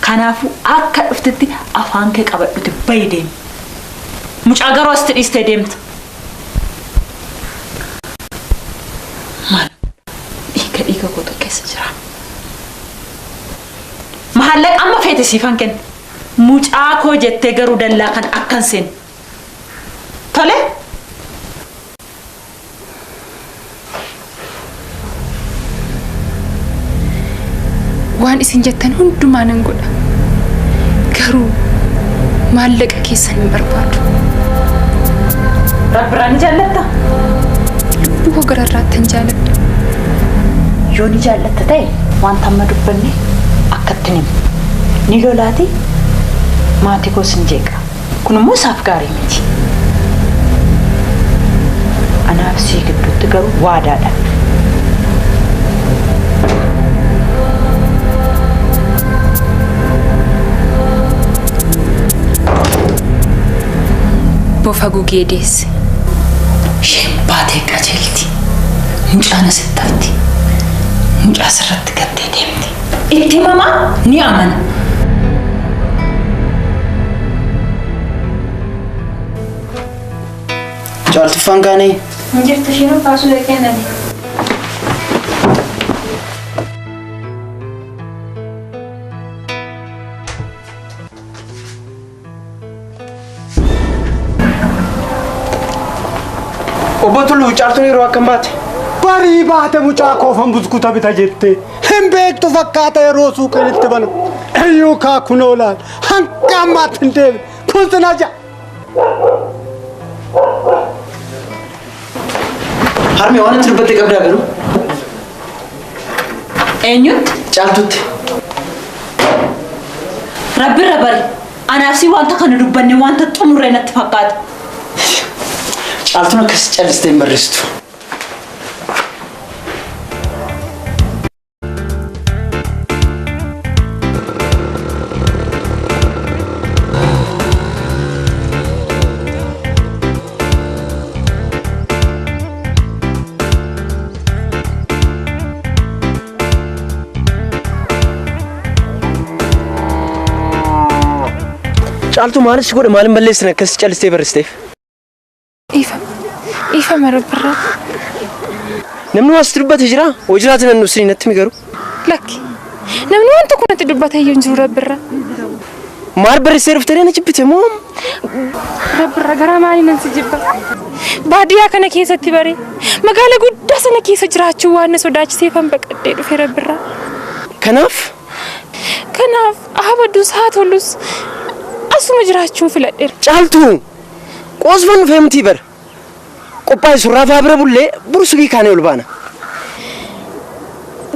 Kanaafuu akka dhuftetti afaan kee qabadhuti bayi deemi. Mucaa garuu asitti dhiistee deemta. Maal dhiiga dhiiga kootu keessa jira. Mahallaqa amma feete siifan kenna. Mucaa koo jettee garuu dallaa kan akkan seenne. Tole? Waan isin jettan hundumaa nan godha. Garuu maallaqa keessan hin barbaadu. Rabbirraa ni jaallatta? Lubbuu koo gararraatti hin jaaladha. Yoo ni jaallatta ta'e wanta amma dubbanne akkatti himu. Ni lolaati maatii koos hin jeeqa. Kun immoo isaaf gaarii miti. Anaaf sii gidduutti garuu waadaadha. Bofa gugee deesse. Isheen baatee qajeelti. Mucaan asitti hafti. Mucaa asirratti gattee deemti. Itti himamaa ni amana. Caaltuffaan kaanee? Hin jirtu isheen baasuu dhaqee nani. Obbo Tulluu Caaltuun yeroo akkam baate? Barii baate mucaa koofan buskuta bita jettee hin beektu fakkaata yeroo suuqiin itti banu. Iyyuu kaa kunoo laal hanga ammaatti hin deebine kun sin aja. Harmee waan itti dubbatte qabdaa garuu? Eenyutti? Caaltutti. Rabbirra bari. Anaaf si wanta kana dubbanne wanta xumurre natti fakkaata. Caaltuun akkas callistee hin barreessitu. Caaltuu maalis si godhe maalin balleessine akkas callistee barreessiteef? Dhiifama. Dhiifama Rabbirraa. Namni waa sitti dubbate jiraa? Hoo jiraate nan dhufsini natti himi garuu. Lakki. Namni waan tokko natti dubbate iyyuu hin jiru Rabbirraa. Maal barreessee dhuftee na jibbite moo? Rabbirraa garaa maalii nan si jibba? Baadiyyaa kana keessatti bare magaala guddaa sana keessa jiraachuu waan na sodaachiseefan baqadhee dhufe Rabbirraa. Kanaaf? Kanaaf haa baddus haa tolus asuma jiraachuun filadheera. Caaltuu! Qoosfan dhufee mitii bar. Qophaa'i surraa faa bira bullee bor subii kaanee ol baana.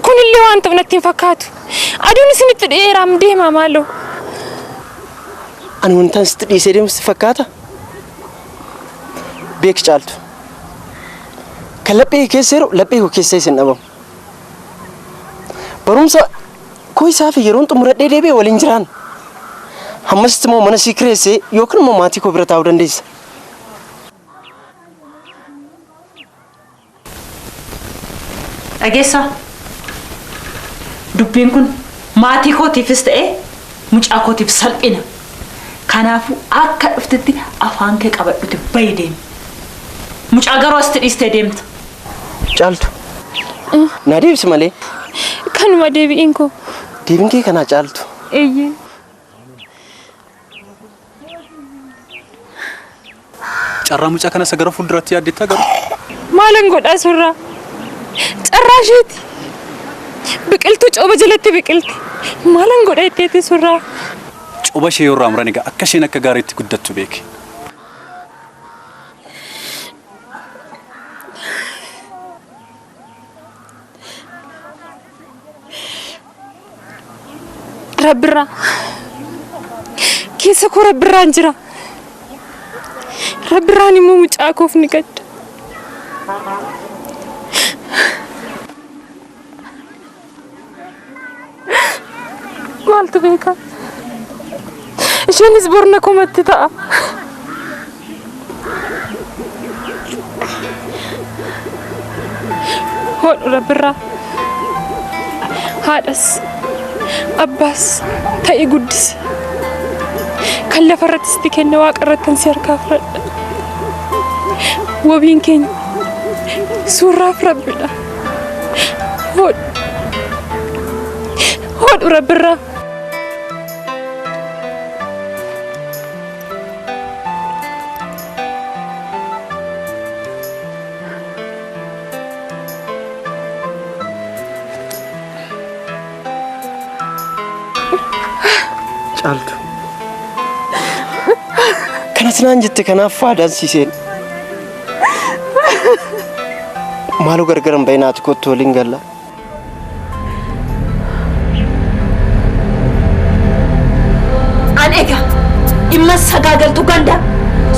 Kunillee waan ta'u natti hin fakkaatu. Aduun isinitti dhi'eeraam deemaa maaloo. Ani wantan sitti dhiisee deemu sitti fakkaata? Beeki Caaltu. Kan laphee kee keessa jiru laphee koo keessa hin dhabamu. Barumsa koo isaa fi yeroon xumuradhee deebi'e waliin jiraan. Hammasitti immoo mana sii kireessee yookiin immoo maatii koo bira taa'uu dandeessa. Dhageessaa? Dubbiin kun maatii kootiifis ta'e mucaa kootiif salphina. Kanaafuu akka dhuftetti afaan kee qabadhuti bahi deemi. Mucaa garuu asitti dhiistee deemta. Caaltu. Naa deebisi malee. Kanuma deebi'iin koo. Deebiin kee kanaa Caaltu. Eeyyee. Carraa mucaa kana isa gara fuulduraatti yaaddeettaa garuu? Maalan godhaa surraa? Carraa isheeti. Biqiltuu cooba jalatti biqilti. Maalan godha jetteeti surraa? Coba ishee yoo irraa muran egaa akka isheen akka gaariitti guddattu beeki. Rabbirraa. Keessa koo rabbirraan jira. Rabbirraan immoo mucaa koof ni gadda. Maaltu beeka? Isheenis bor na komatti ta'a. Hodhu rabbirraa. Haadhas abbaas ta'i guddisi. Kan lafa irratti sitti kenne waaqa irrattan si harkaa fudhadha. Wabiin keenya suurraaf rabbidha. Hodhu. Hodhu rabbirraa. Caaltu. Kanas naan jette kanaaf faadaan si seene. Maaloo gargar hin bahin haati kottu waliin galla. An egaa dhimma sagaagaltuu ganda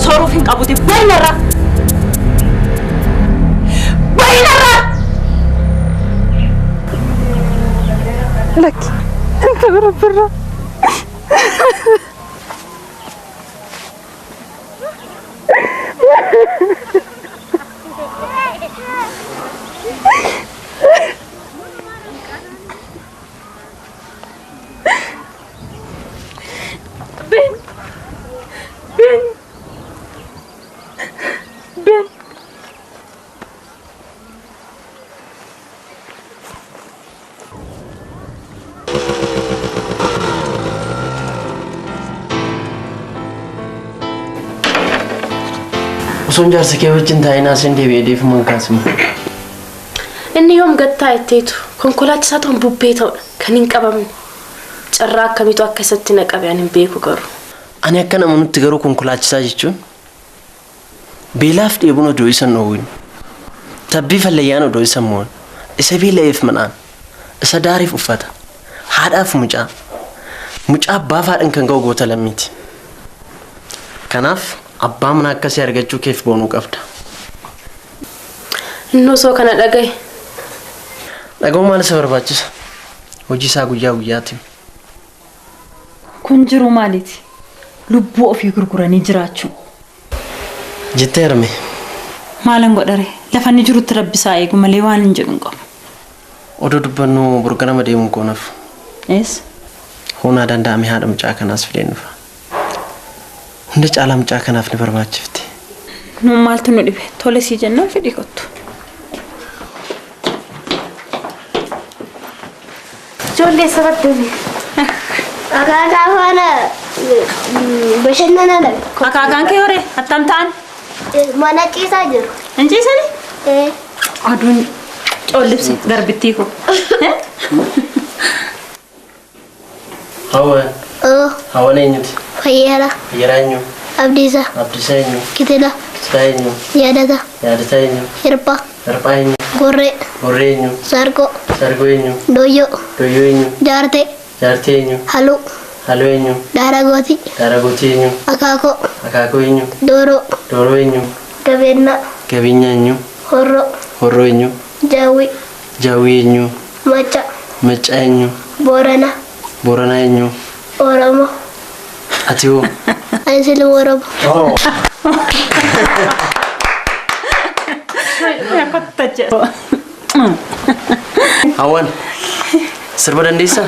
sooruuf hin qabuti bahinarraa. Bahinarraa! Lakki. Inta bira birra. Ben. Ben. Ben. Osoon jaarsa kee wajjin taa'ee naaseen deebi'ee deefuman kaasima. Inni yoom gad taa'etteetu konkolaachisaa ta'uun bubbee ta'udha kan hin qabamne. Carraa akkamiitu akka isatti na qabe ani hin beeku garuu. Ani akkan amanutti garuu konkolaachisaa jechuun beelaaf dheebuun odoo isa hin dhoowwin, tabbii fallayyaan odoo isa hin mo'in, isa beela'eef midhaan, isa daareef uffata, haadhaaf mucaa, mucaa abbaaf haadhan kan ga'u goota lammiiti. Kanaaf abbaa manaa akkasii argachuu keef boonuu qabda. Inni osoo kana dhagahe. Dhaga'uu maal isa barbaachisa? Hojii isaa guyyaa guyyaatiin. Kun jiruu maaliiti? Lubbuu ofii gurguranii jiraachuu. Jettee harme. Maalan godhare? Lafa inni jirutti rabbi isaa eegu malee waan hin jedhu hin qabu. Odoo dubbannuu bor ganama deemuun koo hin hafu. Eessa? Hoo naa danda'ame haadha mucaa kanaas fideen dhufa. Hunda caalaa mucaa kanaaf ni barbaachifti. Nuun maaltu nu dhibe? Tole sii jennaan fedhii kottu. Ijoollee sabatti Akaakaa faana bashannanaa dhabe. Akaakaan kee horee attam ta'an? Mana ciisaa jiru. Hin ciisanii? Aduun coollibsi garbittii koo. Hawwan. Hawwan eenyuti? Fayyeera. Fayyeeraa eenyu? Abdiisaa. Abdiisaa eenyu? Kitila. Kitilaa eenyu? Yaadata. Yaadataa eenyu? Hirphaa. Hirphaa eenyu? Gorree. Gorree eenyu? Sargoo. Sargoo eenyu? Dooyyoo. Dooyyoo eenyu? Jaartee. Jaartee eenyu? Haluu. Haluu eenyu? Daaragootii. Daaragootii eenyu? Akaakoo. Akaakoo eenyu? Dooroo. Dooroo eenyu? Gabeennaa. Gabeenya eenyu? Horroo. Horroo eenyu? Jaawwii. Jaawwii eenyu? Macca. Macca eenyu? Boorana. Booranaa eenyu? Oromoo. Ati hoo? Ani silma Oromoo. Hawwan sirba dandeessaa?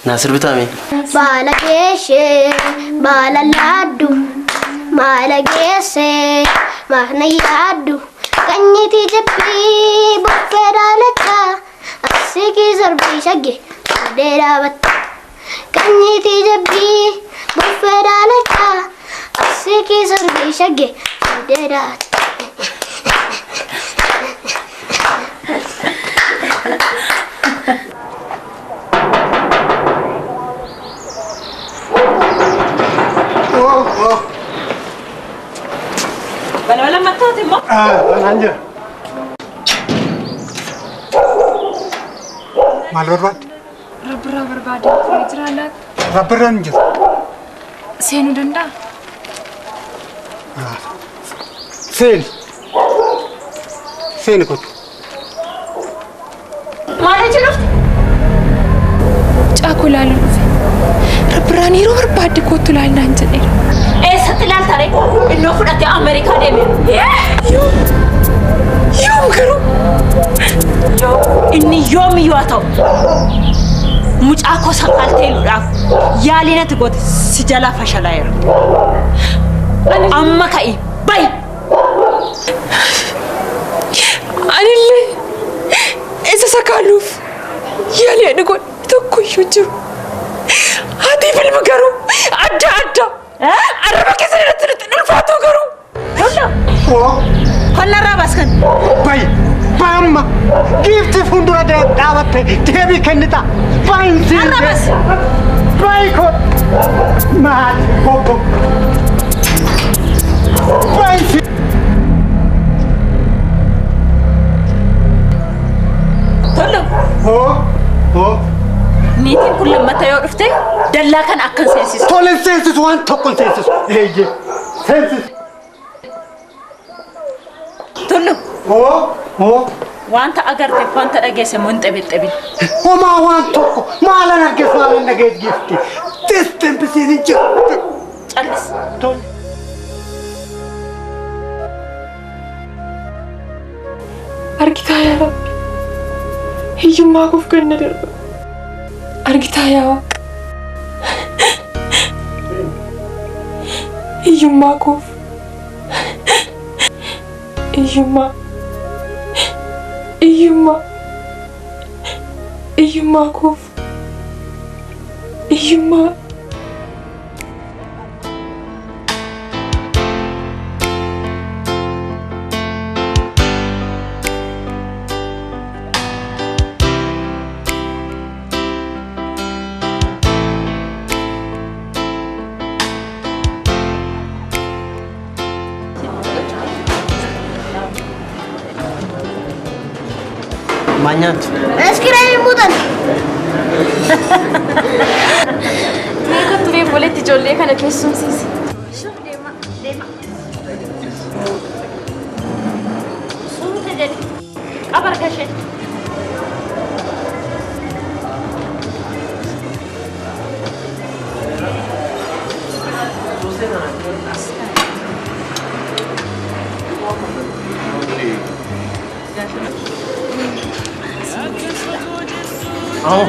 Naa sirbitaa mee? Baala geeshee baala laaddu maala geessee maana yaaddu qanyitii jabbii buffee daalachaa asikii sarbii shagge fuudhee dhaabatta. Qanyitii jabbii buffee daalachaa asikii sarbii shagge fuudhee dhaabatta. Balbala mattaati immoo? Banaan jira. Maal barbaadde? Rabbirraa barbaade ni jira laata? Rabbirraan hin jiru. Seenuu danda'a? Seeni. Seeni kottu. Maal hojii dhufte? Mucaa koo ilaaluun dhufe. Rabbirraan yeroo barbaadde kottu ilaalnaan jedheera. Eessatti ilaalta ree? Innoo fudhatee Ameerikaa deeme. Yoom? Yoom garuu? Inni yoomiyyuu haa ta'u mucaa koo sakaaltee luudhaaf yaaliin ati goote si jalaa fashalaa'eera. Amma ka'i bayi! Anillee isa sakaaluuf yaalii ani godhe tokko iyyuu jiru. Haatiif ilmi garuu adda adda. Arraba keessan irratti nutti ulfaatu garuu. Hollarraa baaskan. Bayi! Bayi amma! Giiftii fuuldura dhaabatte deebii kennita. Bayi siin. Arrabas! Bayi koo! Maal bobbo! Bayi siin. Tollu. Hoo! Hoo! Niitiin kun lammata yoo dhufte dallaa kana akkan seensisu. Tole seensisu waan tokko hin seensisu. Eeyyee seensisu. Tollu. Hoo! Hoo! Wanta agarteef wanta dhageesse immoo hin xebixxebin. Homaa waan tokko maalan argeef maalan dhageef giifti. Distempisiin hin jiru. Callis. Tole. Argitaa yaa Rabbi. Hiyyummaa koof ganna darba. Argitaa yaa Waaqa. Hiyyummaa koof. Hiyyummaa. Hiyyummaa. Hiyyummaa koof. Hiyyummaa. Maal nyaattu? Iskiriimii muuxan. Mee kottu mee walitti ijoollee kana keessumsiisi. Suuta jedhi. Qaba harka ishee. Aho.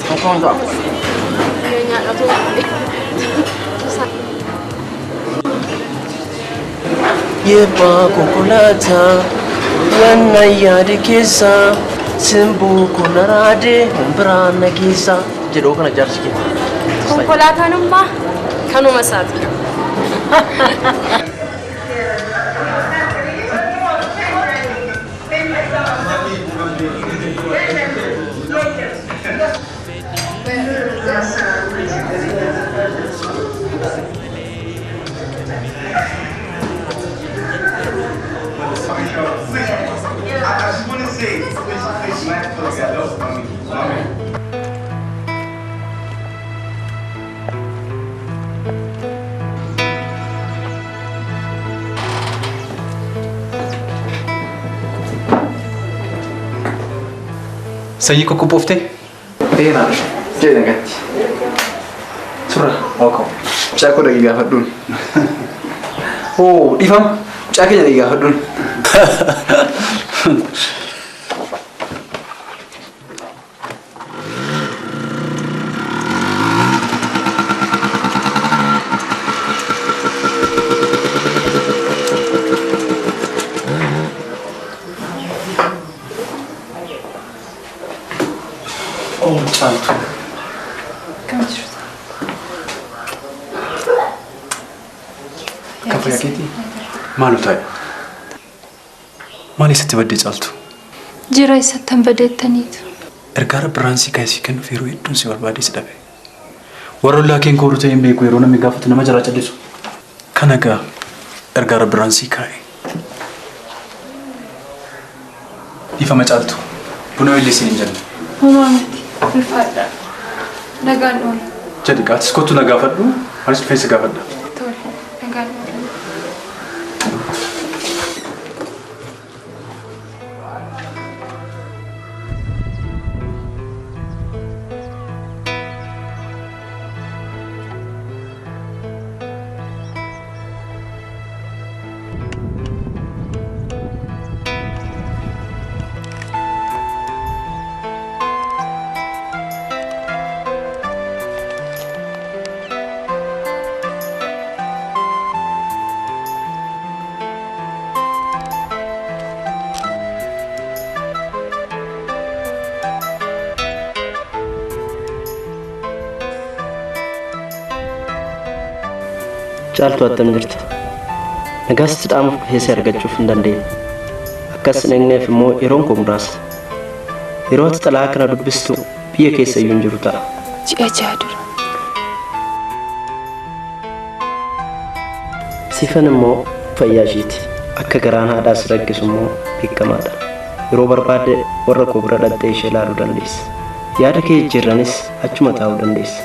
Tokkoon ta'a. Yebbaa konkolaataa wanna yaade keessa simboo kun araade biraan na geessa jedhoo kana jaarsi kenna. Konkolaataan ammaa kanuma isaati. Sanyii qoqqophooftee? Eenaa jedhe nagatti. Surra. Ookoo. Mucaa koo dhaqii gaafadhuun. Oo dhiifama. Mucaa keenya dhaqii gaafadhuun. Oh, Caaltu. Akkam jirtu? Kan fayyaa keetii? Maal taa'e? Maal eessatti baddee Caaltu? Jira eessattan badeettaniitu. Ergaa rabbiraan si kaasii kennuuf yeroo hedduun si barbaadee si dhabe. Warra ollaa keen kooruu ta'e hin beeku yeroo namni gaafatu nama jalaa callisu. Kana egaa ergaa rabbiraan si kaa'e. Dhiifama Caaltu. Buna illee siin hin jenne. Homaa miti. Ulfaadha. Nagaan oola. Jedhi qaatis kottu na gaafadhu. Anis dhufee si gaafadha. Tole. Nagaan oola. Caaltu attam jirta? Nagaas itti dhaamuuf dhufee argachuuf hin dandeenye. Akkas hin eegneef immoo yeroon koo muraasa. Yeroo ati xalayaa kana dubbistu biyya keessa iyyuu hin jiru ta'a. Ji'a ja'a dura. Sifan immoo fayyaa ishiiti. Akka garaan haadhaas rakkisu immoo beekamaadha. Yeroo barbaadde warra koo bira dhaqxee ishee ilaaluu dandeessa. Yaada kee jijjiirranis achuma taa'uu dandeessa.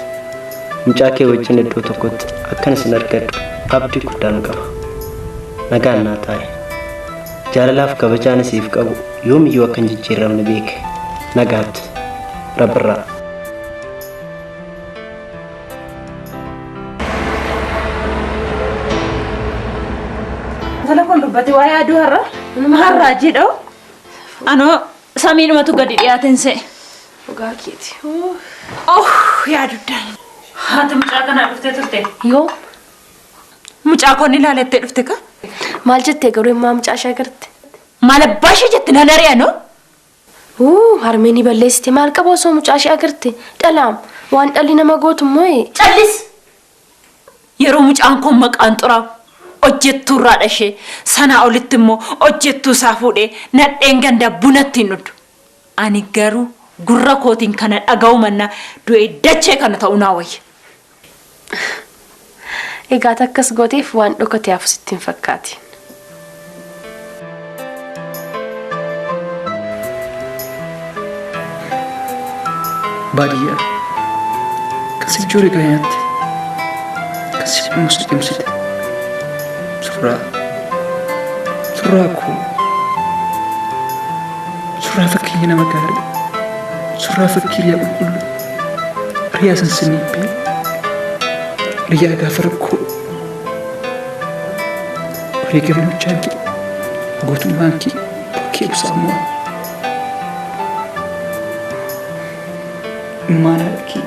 Mucaa kee wajjin iddoo tokkotti akkan isin argadhu abdii guddaan qaba. Nagaan naa taa'i. Jaalalaaf kabajaan isiif qabu yoomiyyuu akka hin jijjiiramne beeke. Nagaatti. Rabbirraa. Telefoon dubbate waa'ee aduu har'a. Har'aa jedhoo. Anoo samiidhumatu gadi dhiyaateen se'e. Dhugaa keeti. Oh yaa duddaan. Haati mucaa kanaa dhuftee turte. Yoo. Mucaa koon ilaalettee dhufte ka? Maal jettee garuu immaa mucaa ishee agarte? Maal abbaa ishee jette nan ari'a noo? Harmee ni balleessite maal qaba osoo mucaa ishee agarte? Dhalaam waan dhalli nama gootu immoo. Callis! Yeroo mucaan kun maqaan xuraa'u hojjettuu irraa dhashee sanaa olitti immoo hojjettuu isaa fuudhee nadheen ganda bunatti hin dhudhu. Ani garuu gurra kootiin kana dhaga'uu mannaa du'ee dachee kana ta'uu naa wayya. Egaa akkas gooteef waan dhokate hafu sitti hin fakkaatin. Baadiyyaa kan si ijoollee kana nyaatte kan si cimsu cimsite surraa surraa koo surraa fakkeenya nama gaarii surraa fakkii riyaa qulqulluu riyaa sansaniibbee riyaa gaafa rakkoo wareegamni hojjaan kee gootummaan kee bokkee ibsaa mo'a. Maal haadha kee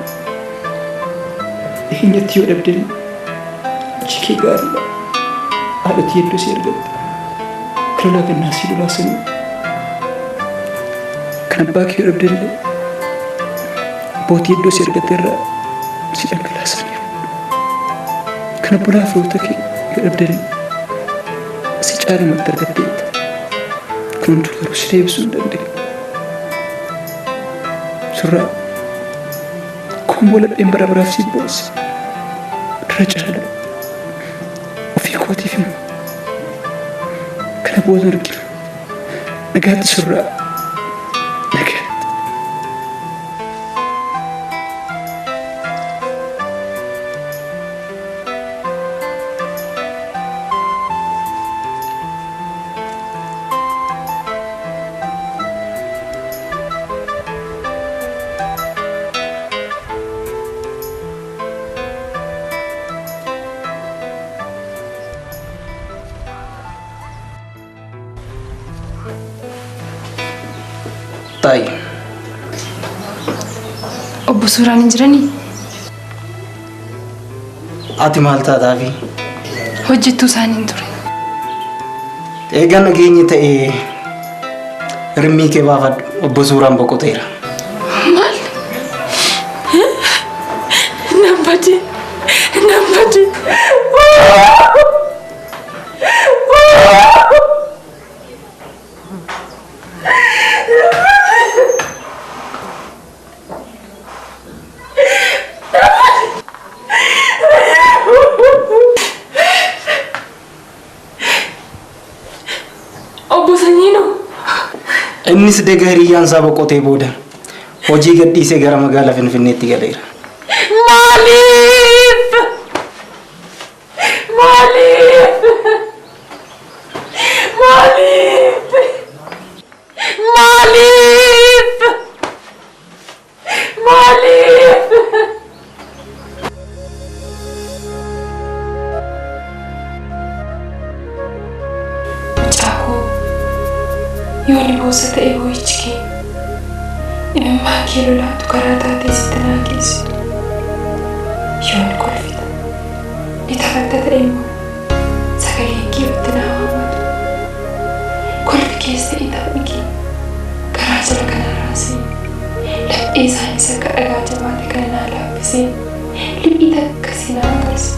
Dhiheenyatti yoo dhabde hojii kee gaariidha. Haadhotii hedduu si argatte. Kan lolaa gannaa si lolaasanii. Kan abbaa kee yoo dhabde illee abbootii hedduu si argatte irraa si dhangalaasaniiru. Kan obbolaa firoota kee yoo dhabde illee si caalumatti argatteetta. Kun hunduu garuu si deebisuu hin dandeenye. Surraa komboo lapheen bara baraaf si boosse. Irra caala ofii kootiif immoo kana booda arginu. Nagaatti surraa. Nagaatti. Taayi. Obbo Suuraan hin jiranii? Ati maal taataafi? Hojjettuu isaaniin ture. Eegaa nageenyi ta'ee rimmii kee baafadhu. Obbo Suuraan boqoteera. Maal? Nan bade. Nan bade. Obbo Sanyiinoo. Innis dega hiriyyaan isaa boqotee booda hojii gadhiisee gara magaalaa Finfinneetti galeera. Maaliif? Maaliif? Maaliif? Maaliif? Maaliif? Mucaa koo yoo ni boossa ta'e boo'ichi kee imimmaan kee lolaatu karaa taatee sitti naa geessitu. Yoo ni kolfita ni taphatta ta'e immoo sagaleen kee ofitti naa hawwatu. Kolfi kees ta'e taphni kee garaa jala kana raasee laphee isaaniis akka dhagaa jabaate kana naa laaffisee liphii takka si naa agarsiisu.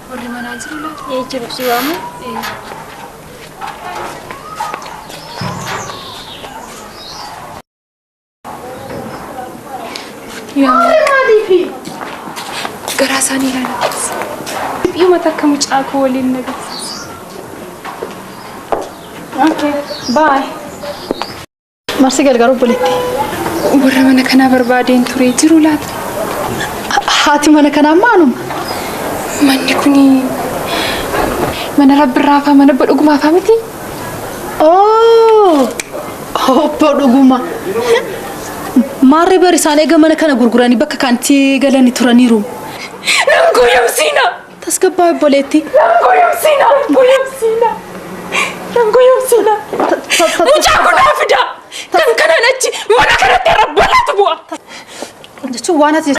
Warri manaa jiru laata? Ee jiru si waamu? Garaa isaanii ilaalaa. Dhiphuma takka mucaa koo waliin na agarsiisa. Okay, bye. Marsi gargaaru obboleetti. Warra mana kanaa barbaadeen ture jiru laata? Haati mana kanaa maaluma? Manni kuni mana rabbirraafaa mana obbo Dhugumaafaa miti? Oo! Obbo Dhuguma. Maarree bari isaan eega mana kana gurguranii bakka kanatti galanii turaniiru. Nan goyomsiina! Tasgabbaa obboleetti. Nan goyomsiina! Goyomsiina! Nan goyomsiina! Mucaa kun naa fida! Kan kanaan achi mana kanatti irra balaatu bu'a! Jechuun waan ati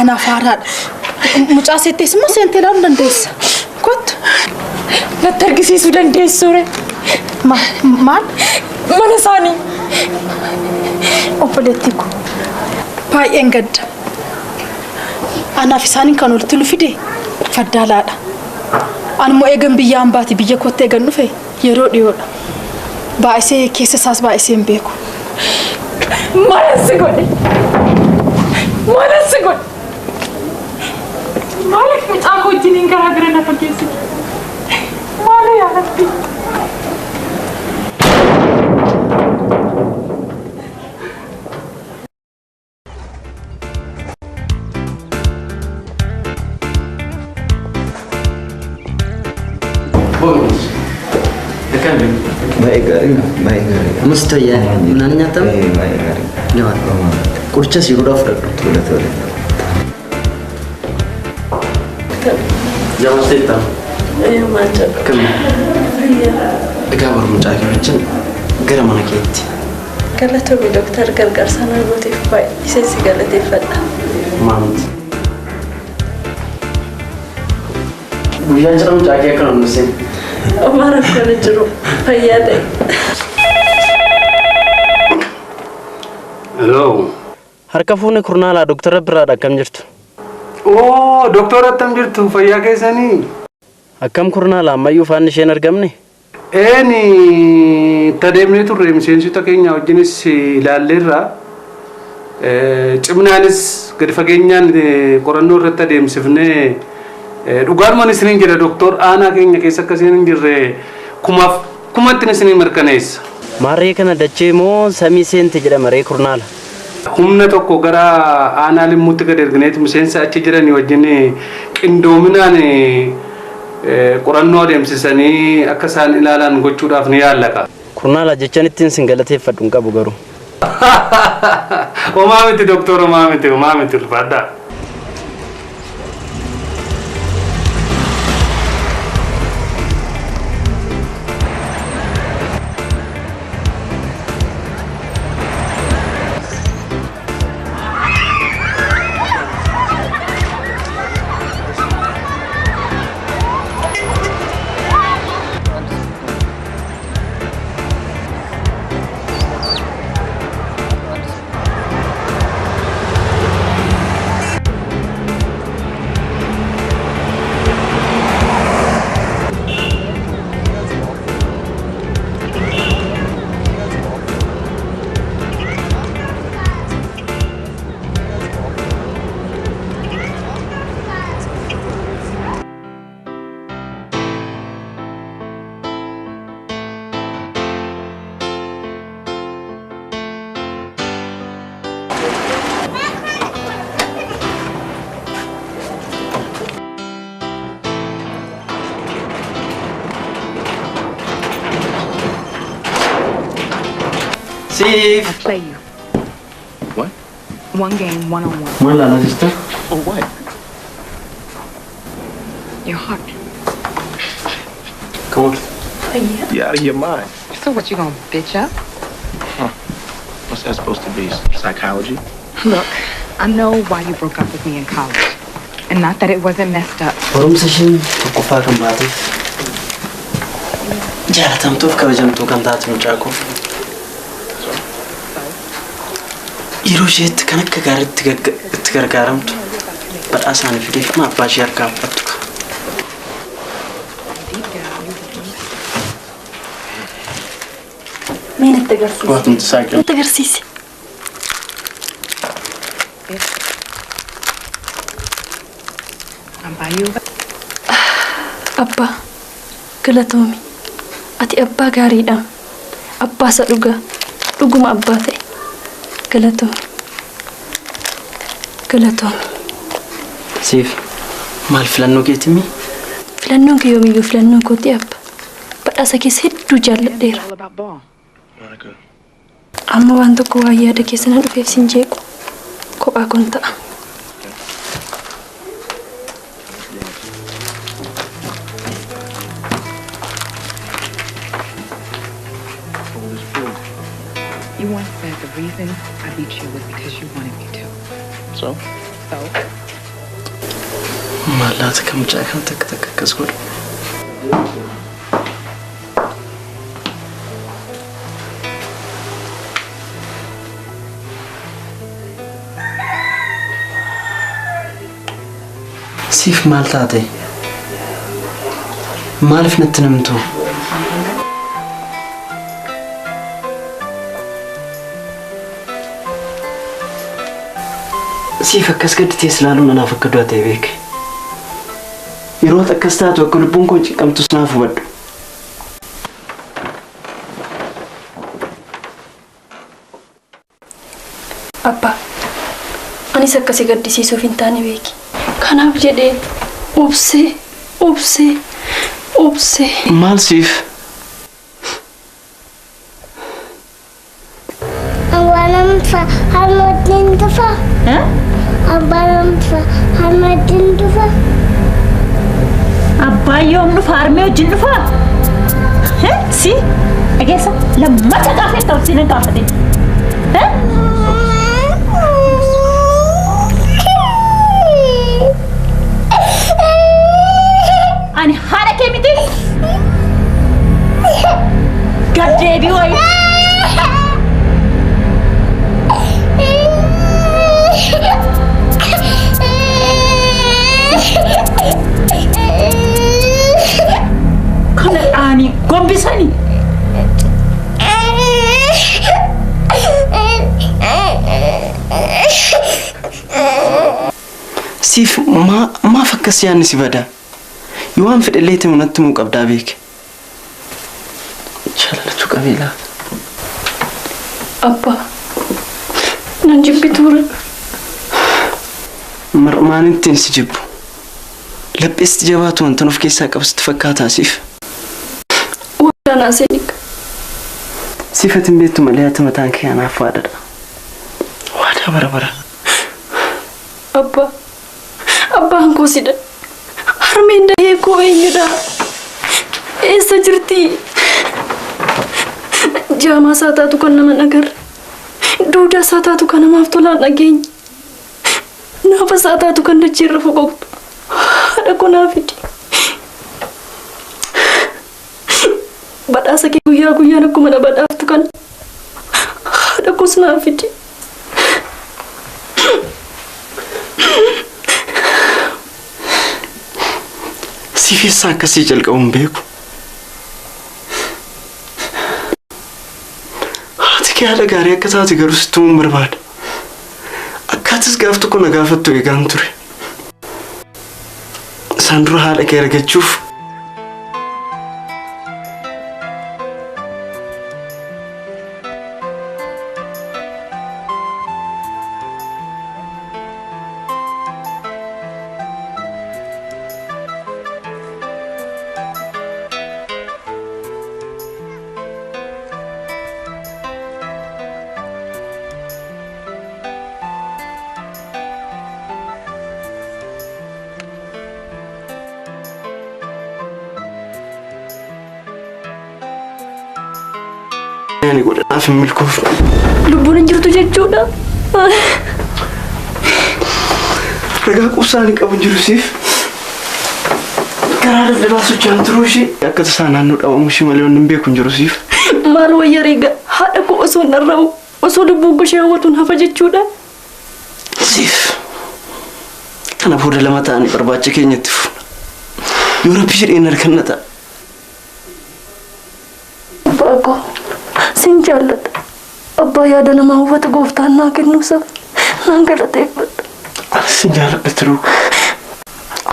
anaaf haaraadha. Mucaa seettees immoo seentee ilaaluu dandeessa. Kottu. Natti argisiisuu dandeessuu ree? Maal? Mana isaanii. Obboleettii ko baay'een gadda. Anaaf isaaniin kan walitti nu fide faddaalaadha. Ani immoo eegan biyya hambaati biyya kootti eegan dhufe yeroo dhiyoodha. Baay'isee keessa isaas baay'isee hin beeku. Maalan si godhe? Maalan si godhe? Maaliif mucaa koo wajjiniin karaa bira na fageessite? Maaloo yaa Rabbi? Baay'ee gaarii baay'ee gaarii. Ammas tayyaa midhaan nyaatame? Baay'ee gaarii. Jabaadha. Qorichas yeroodhaaf fudhadhu. Tole tole. Jabaatteetta. Maal jedhu? Kam? Egaa boru mucaa kee wajjin gara mana keetti. Galatoomii dooktar gargaarsa na gooteef baay'ee si galateeffadha. Maamti. Guyyaan jedhamu mucaa kee akka nu seenu. Homaa rakkoon hin jiru. Fayyaa ta'e. Hello. Harka fuune kurnaalaa doktara biraadha akkam jirtu? Oo, doktora akkam jirtu fayyaa keessanii? Akkam kurnaalaa ammayyuu faanni isheen argamne? Eeni tadeemnee turre miseensota keenya wajjinis ilaalleerra. Cimnaanis gadi fageenyaan qorannoo irratti adeemsifnee dhugaadhumaan isiniin jedha doktor aanaa keenya keessa akka isiniin hin jirre kumaaf kumatti isiniin mirkaneessa. Maarree kana dachee moo samii seente jedhama ree kurnaala? Humna tokko gara aanaa limmuutti gad ergineeti miseensa achi jiranii wajjin qindoominaan qorannoo adeemsisanii akka isaan ilaalan gochuudhaaf ni yaallaka. Kurnaala jechaan ittiin sin galateeffadhu hin qabu garuu. Homaa miti doktor, homaa miti, homaa miti ulfaadhaa. Steve. I play you. What? One game, one on one. Maal laalaa jirta? Oh, what? Your heart. Come on. You out of your mind. So what, you gonna bitch up? Huh. What's that supposed to be? Psychology? Look, I know why you broke up with me in college. And not that it wasn't messed up. Barumsa isheen tokkoffaa kan baateef jaalatamtuuf kabajamtuu kan taate mucaa koo. Yeroo isheetti kan akka gaariitti itti gargaaramtu badhaasa ani fideef ma abbaa ishee harkaa fudhattu. Mee natti agarsiisi. Waanti saaqil. Natti agarsiisi. Abbaa, galatoomi. Ati abbaa gaariidha. Abbaa isa dhugaa. Dhuguma abbaa ta'e. Galatoomi. Galatoomi. Siif maal filannoo keetii? Filannoon kee yoomiyyuu filannoo kooti abba. Badhaasa keessa hedduu jaalladheera. Amma waan tokko waan yaada keessa na dhufeef sin jeequ. Kophaa kun ta'a. You once said the reason I beat you was because you wanted me to. So? So? Maal laata kan mucaa kana takka takka akkas godhu? Siif maal taate? Maaliif natti namtu? Siif akkas gadditee ilaaluun anaaf akka du'a ta'e beeke. Yeroo akkas taatu akka lubbuun koo cinqamtus naaf hubadhu. Abbaa, anis akkasii gaddisiisuuf hin taane beeki. Kanaaf jedhee obsee, obsee, obsee. Maal siif? Harmootiin dhufa. Abbaan harmootiin dhufa. Abbaan yoom dhufa? Harmee wajjin dhufaa? Si? Dhageessa lammata gaafa itti obsiin hin gaafatin. Ani haadha kee miti. Gad deebii wayii. Kana dhaanii gombisanii. Siif maaf akkas yaadni si bada? Yoo waan fedhe ta'e natti himuu qabdaa beeke. Jaalachuu qabee laata? Abbaa, nan jibbituura. Mar'umaan ittiin si jibbu. Lapheesti jabaatu wanta of keessaa qabu sitti fakkaataa siif. Waadaa naa seenika. Siif ati hin beektu malee ati mataan kee anaaf waadaadha. Waadaa bara bara. Abbaa, abbaan koo sidha. Harmeen dahee koo eenyudha? Eessa jirti? Jaamaa isaa taatu kan nama hin agarre. Duudaa isaa taatu kan namaaf tolaan dhageenye. Naafa isaa taatu kan dachiirra foqoqtu. Haadha koo naa fidi. Badhaasa kee guyyaa guyyaan akkuma na badhaaftu kana. Haadha koos naa fidi. Siif eessaa akkasii jalqabu hin beeku. Haati kee haadha gaarii akka taate garuu sitti himuun barbaada. Akkaatis gaaf tokko na gaafattu eegaan ture. Isaan dura haadha kee argachuuf ani godhanaaf hin milkoofne. Lubbuun hin jirtu jechuudha. Ragaa quubsaan hin qabu hin jiru siif. Karaa daldalaa socho'an turuu ishee akka tasaa naannoo dhabamuu ishee malee wanni hin beeku hin jiru siif. Maal wayya reega haadha koo osoo hin dharra'u osoo lubbuun koo ishee hawwatuun hafa jechuudha. Siif. Kana booda lama ta'anii barbaacha keenya itti fufna. Yoo rabbi jedheen arganna ta'a. Abbaa koo sin jaalladha. Abbaa yaada namaa hubatu gooftaan naa kennuusaaf naan galateeffadha. Anis sin jaalladha tiruu.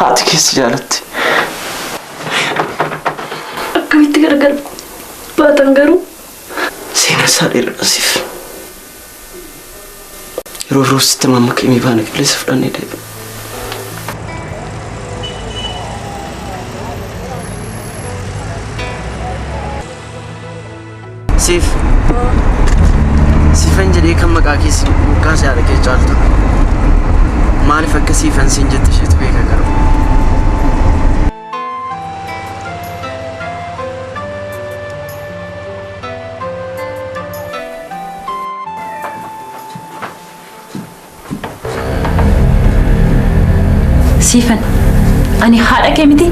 Haati keessa jaalatti. Akkamitti gargar baatan garuu? Seenaa isaa dheeradha siif. Yeroo biroo sitti mammakee baana qilleensa fudhannee deebi'a. Siif. Siifan jedhee kan maqaa keessi moggaase haadha kee caaltudha. Maaliif akka siifan siin jette isheetu beeka garuu. Siifan, ani haadha kee miti?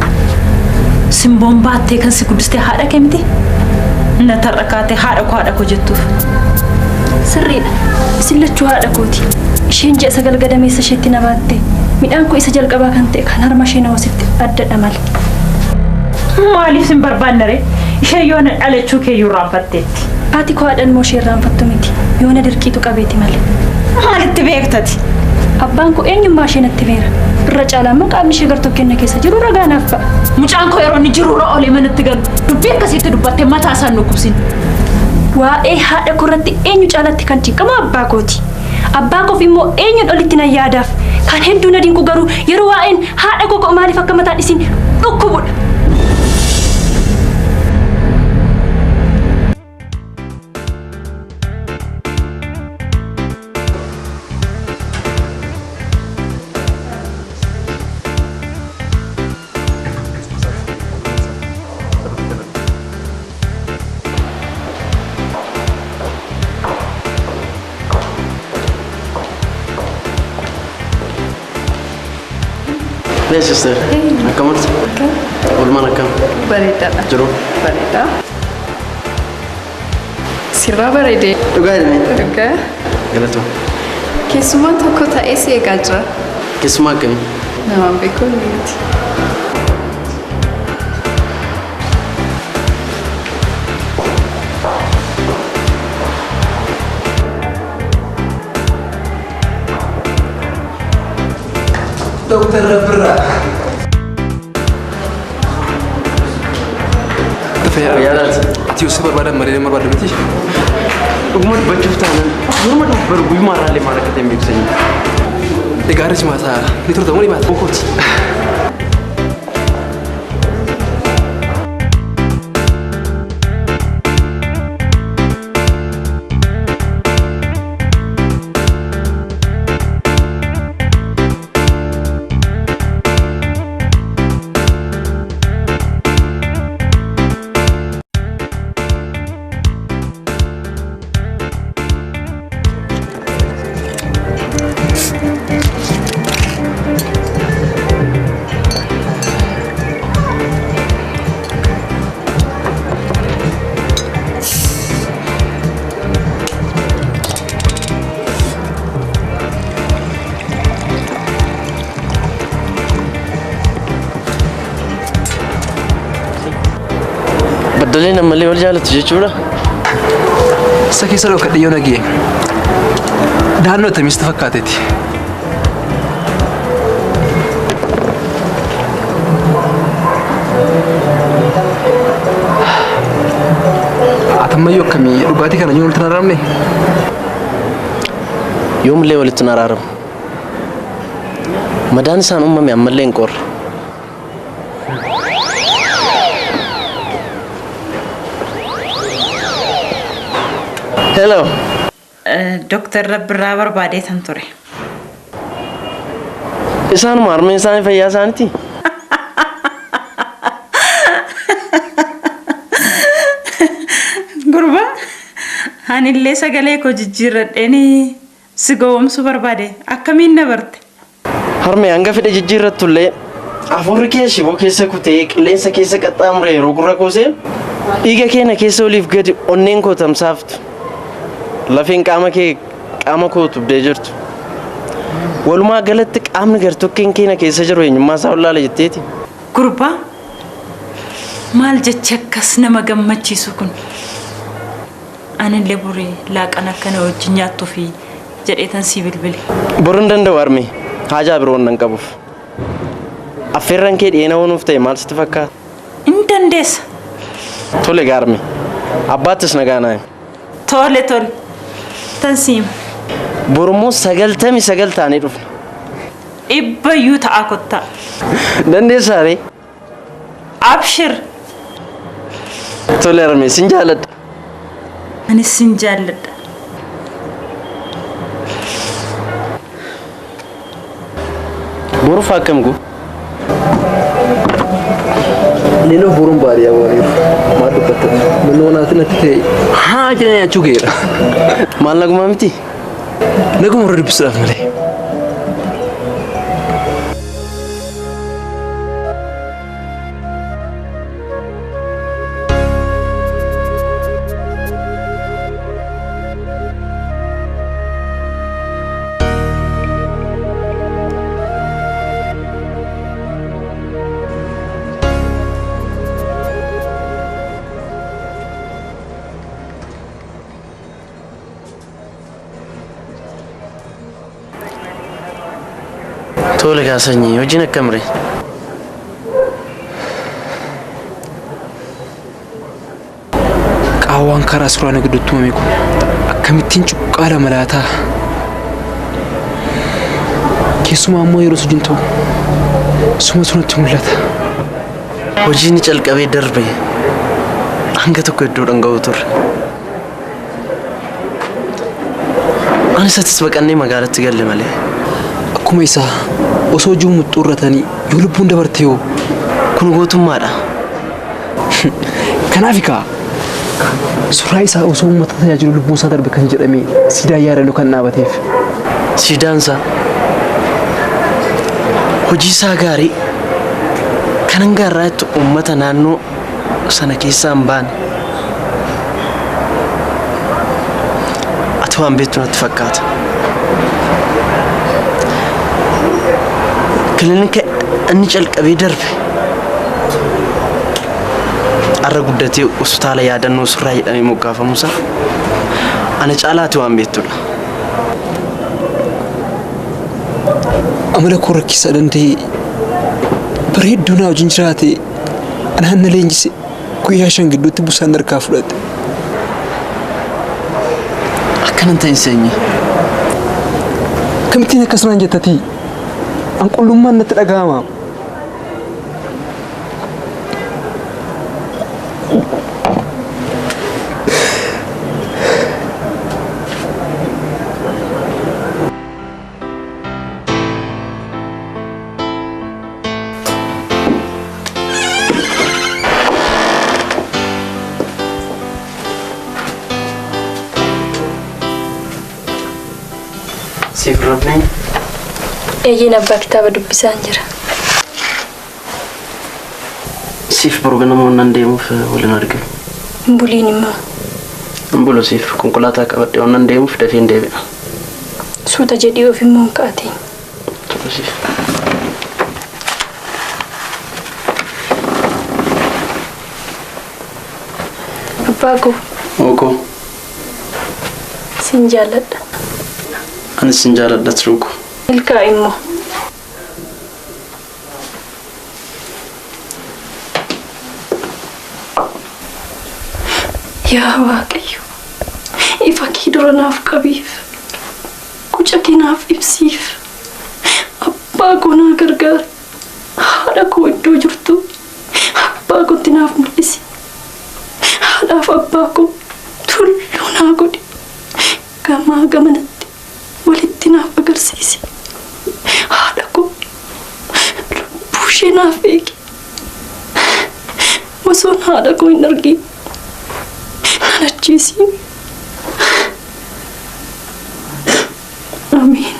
Simboon baattee kan si guddiste haadha kee miti? Na tarra kaatee haadha koo haadha koo jettuuf. Sirriidha. Isin lachuu haadha kooti. Isheen ji'a 9 gadameessa isheetti na baatte. Midhaan koo isa jalqabaa kan ta'e kan harma ishee na hoosifte addadha malee. Maaliif sin barbaanne ree? Ishee yoona dhalachuu kee iyyuu irraanfatteetti. Haati koo haadha ilmoo ishee irraanfattu miti. Yoona dirqiitu qabeeti malee. Maalitti beektati? Abbaan koo eenyummaa ishee natti beera. Irra caalaa immoo qaamni ishee gartokkeen na keessa jiru ragaa naaf ba'a. Mucaan koo yeroo inni jiruurra oolee manatti galu dubbii akkasiitti dubbattee mataa isaan dhukkubsin. Waa'ee haadha koo irratti eenyu caalatti kan cinqamu abbaa kooti. Abbaa koof immoo eenyuun olitti nan yaadaaf. Kan hedduu na dinqu garuu yeroo waa'een haadha koo ka'u maaliif akka mataan isin dhukkubudha. Hey sister, akkam oolta? Oolmaan akkam? Bareedaadha. Jiru? Bareeda. Sirraa bareedee. Dhugaa jedhame. Dhugaa. Galatoo. Keessummaan tokko taa'ee si eegaa jira. Keessumaa akkamii? Namaan beekuu miti. Dooktar Rabbirraa. Ati yoo si barbaadan malee nama barbaaddu miti. Dhuguma dubbachuuf taanaan morma dhufu baru guyyuma irraallee maal akka ta'e hin beeku sanyii. Egaa har'a jimaata ni turta moo ni baata? Bokooti. Baddaleen ammallee wal jaalatu jechuudha. Isa keessa dhokadhe yoo nagee naannoo attamitti fakkaateeti. Atammayyoo akkamii dhugaatii kana yoo walitti hin araaramne? Yoomillee walitti hin araaramu. Madaan isaan uumame ammallee hin qorre. Hello. Dooktar Rabbirraa barbaadeetan ture. Isaanuma harmeen isaanii fayyaa isaaniiti. Gurbaa anillee sagalee koo jijjiirradheen si gowwoomsuu barbaade akkamiin na barte? Harmee hanga fedhe jijjiirrattullee hafuurri kee shiboo keessa kutee qilleensa keessa qaxxaamure yeroo gurra koo seenu dhiiga keenya keessa oliif gadi onneen koo tamsaaftu. Lafeen qaama kee qaama koo utubdee jirtu. Walumaa galatti qaamni gartokkeen keenya keessa jiru eenyummaa isaa wallaala jetteeti. Gurbaa maal jechi akkas nama gammachiisu kun? Anillee borii laaqana akkana wajjin nyaattuufi jedheetan sii bilbile. Boru hin danda'u harmee. Haajaa biroo nan qabuuf. Affeerran kee dhiyeena hoonuuf ta'e maal sitti fakkaata? Hin dandeessa. Tole egaa harmee. Abbaattis nagaa naa himi. Tole tole. Tan siima. Borummoo 99 taanee dhufna. Dhibbayyuu ta'aa kottaa. Dandeessaa ree? Abshir. Tole harmee sin jaaladha. Anis sin jaalladha. Boruuf akkam guu? Nino boruun baadiyyaa waariif maal dubbattan mannoo naati natti ta'e haa jedhanii nyaachuu ga'eera. Maal nagumaa miti? Naguma warra dubbisuudhaaf malee. Tole gaa sanyii hojiin akkam ree? Qaawwaan karaa suuraa na gidduutti uumame kun akkamittiin cuqqaala malaataa? Keessumaa immoo yeroo hojiin ta'u suma sunatti mul'ata. Hojiin calqabee darbe hanga tokko iddoo dhanga'u turre. Anis atis baqannee magaalatti galle malee. Akkuma isaa osoo hojii muxxuurratanii yoo lubbuun dabarte yoo. Kun gootummaadha. Kanaaf egaa suuraa isaa osoo uummata tajaajilu lubbuun isaa darbe kan jedhame siidaa yaadannoo kan dhaabateef. Siidaan isaa Hojii isaa gaarii kan hanga har'aatti uummata naannoo sana keessaa hin baane. Ati waan beektu natti fakkaata. Kilinika inni calqabee darbe har'a guddatee hospitaala yaadannoo surraa jedhamee moggaafamuusaa ana caalaati waan beektudha. Amala koo rakkisaa danda'e bara hedduu naa wajjin jiraate anaan na leenjise guyyaa 5 gidduutti busaan harkaa fudhate. Akkanan ta'in seenye. Akkamittiin akkas naan jettatii? An qullummaan natti dhaga'ama. Siif rafnee? Eeyyeen abbaa kitaaba dubbisaan jira. Siif boru ganama wannan deemuuf waliin arginu. Hin buliin immoo. Hin bulu siif konkolaataa qabadhee wannan deemuuf dafee hin deebi'a. Suuta jedhii of immoo hin ka'atiin. Tole siif. Abbaa koo. Ookoo. Sin jaalladha. Anis sin jaalladha tiruu koo. Milkaa immoo. Yaa Waaqayyo, ifa kee dura naaf qabiif, guca kee naaf ibsiif, abbaa koo naa gargaari, haadha koo iddoo jirtu, abbaa kootti naaf mul'isi, haadhaaf abbaa koo tulluu naa godhi, gamaa gamanatti walitti naaf agarsiisi, haadha koo lubbuu ishee naaf eegi, osoon haadha koo hin argin. Ajjeesiin. Ameen.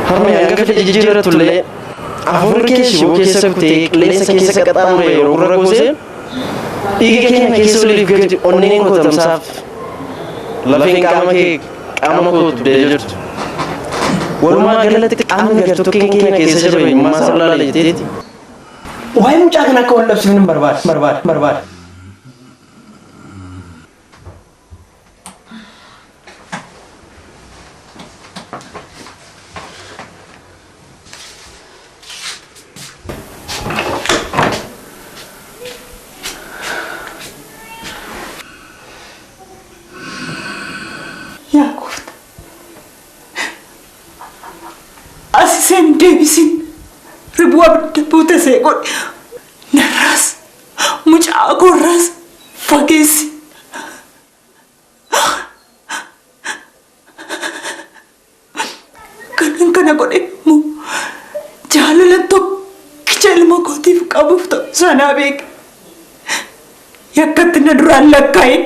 Harmee hanga fedhe jijjiirratu illee afurri kee shiboo keessa kutee qilleensa keessa qaxxaamure yeroo gurra goosee dhiiga keenya keessa oliif gadi onneen koo tamsaaf lafeen qaama kee qaama koo dugdee jirtu. Walumaa galatti qaamni gartokkeen keenya keessa jiru eenyummaa isaa olaala jetteeti. Waa'ee mucaa kana akka wal dhabsiifnu hin barbaadu barbaadu barbaadu. Yaa gooftaa, as isheen deebisin ribuu abidda buute see godhe narraas mucaa koorraas fageessi. Kanan kana godhe immoo jaalala tokkicha ilma kootiif qabuuf ta'u sanaa beeke. Yakkatti na duraan lakkaa'in.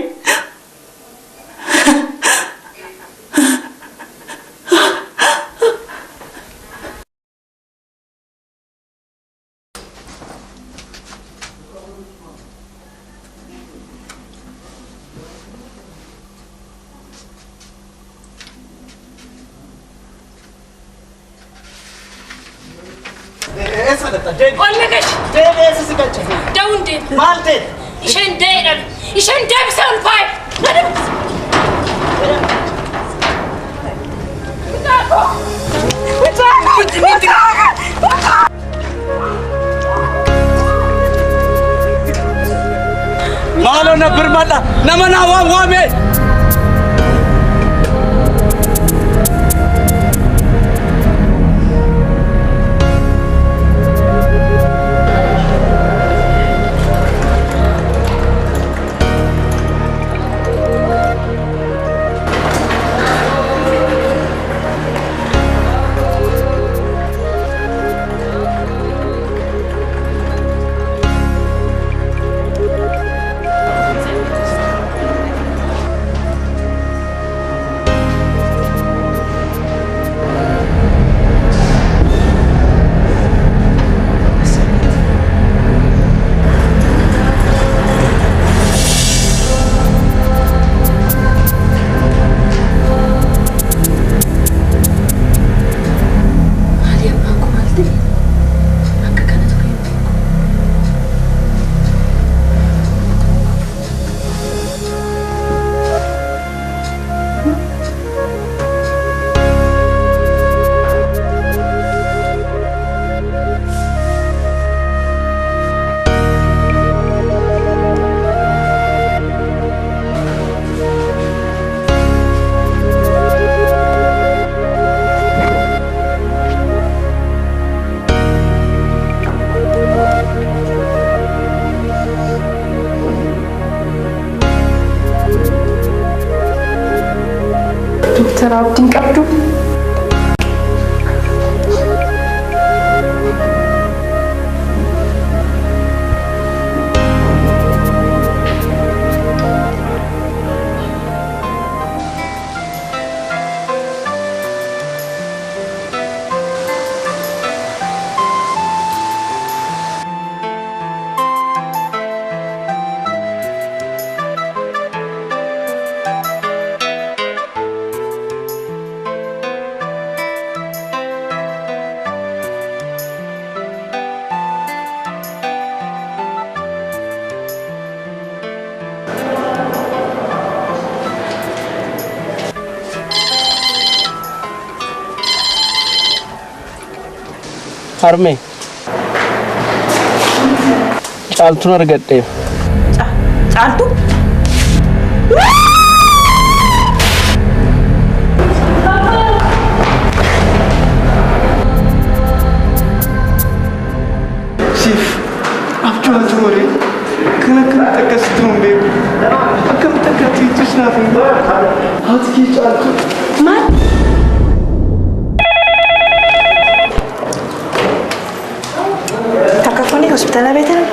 Eessa dhaqxa? Deemi. Ol na gashi. Deemi eessa si galcha? Da'uun deemi. Maal ta'e? Isheen dee'edhaan. Isheen deebisee ol faaya. Na deebise. Maaloo na birmadha. Nama naa waam waame. Doktara abdiin qabdu. Harmee. Caaltuun argadhe. Caaltuu? Siif abjuun ture kan akkamitti akkasitti hin beeku. Akkamitti akkatti ittis naaf hin beeku. Haati kee Caaltuu. Maal? Takka fuunee hospitaala beekan?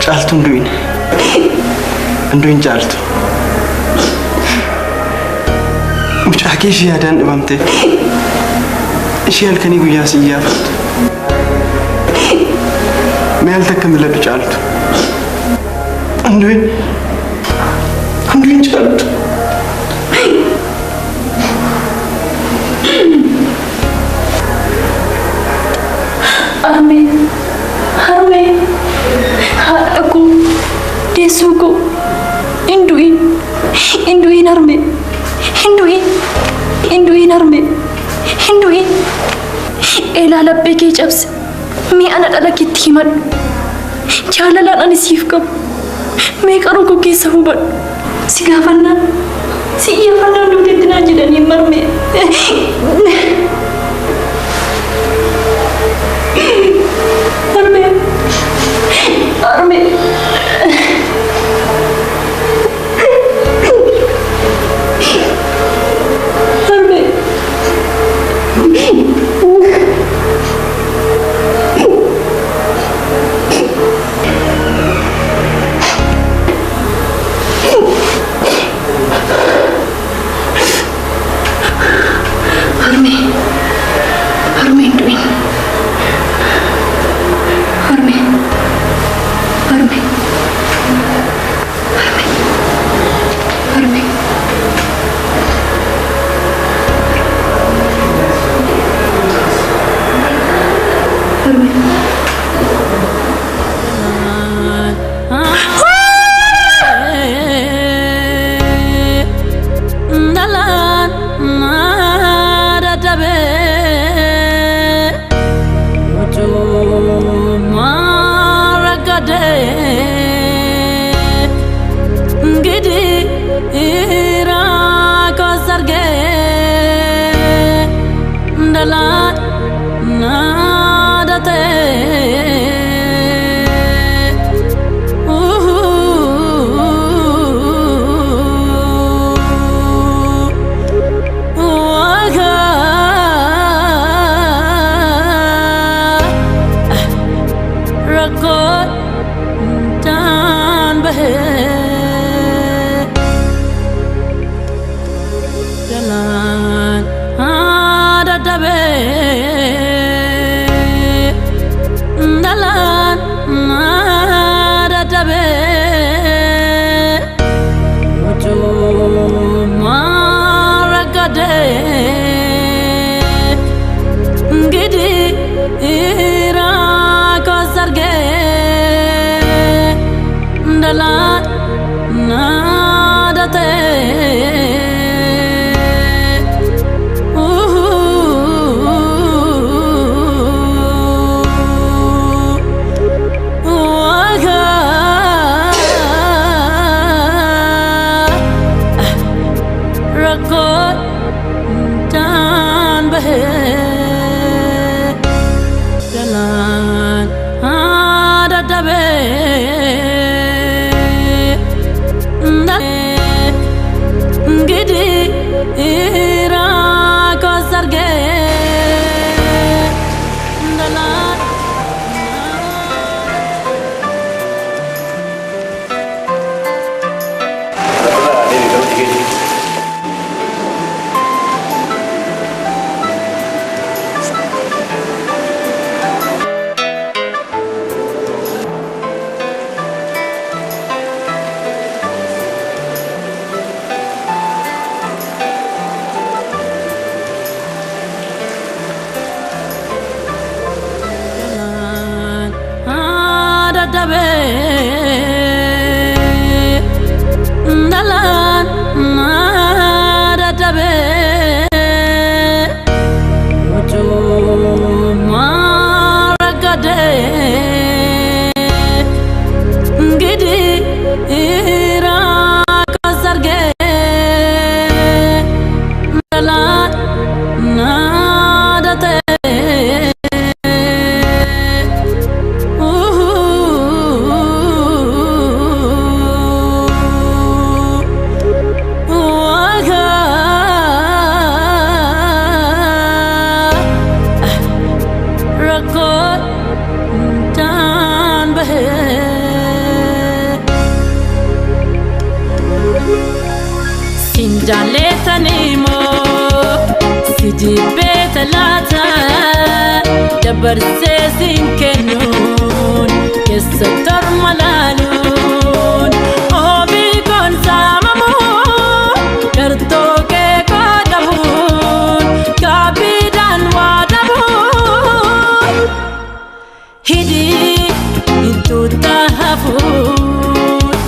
Caaltuun du'in. Hin du'in Caaltu. Mucaa kee ishee yaadaan dhibamte. Ishee halkanii guyyaa si iyyaafattu. Mee al takka mil'adhu Caaltu. Hin du'in. Hin du'in Caaltu. Harmee, harmee, haadha koo, deessuu koo, hin du'in, hin du'in harmee, hin du'in, hin du'in harmee, hin du'in. Eelaa laphee kee cabse, mee ana dhala keetti himadhu. Jaalalaan ani siif qabu, mee qaroo koo keessa hubadhu. Si gaafannaan, si iyyaafannaan duuteetti naan jedhanii marmee. Harmee, harmee. Harmee. Harmee, harmee hin du'in. Harmee, harmee, harmee, harmee. Harmee. Dalaan dadhabee mucummaa rakkatee gidi rakkoo sargee dalaan nadatee. Rakkoon daan bahee jalaan dadhabee dalaan dadhabee mucummaa rakkatee gidi rakkoo sargee dalaan nadatee. Rakkoon daan bahee. Dadhabee dhalaan dadhabee utumaa rakkadee gidi rakkoo sargee dhalaan nadatee. Dabarsee siin kennuun keessa torma laaluun oobii koon saamamuun gartoo kee qodamuun gaabbiidhaan waa dhabuun hidhii hintuuta hafuun.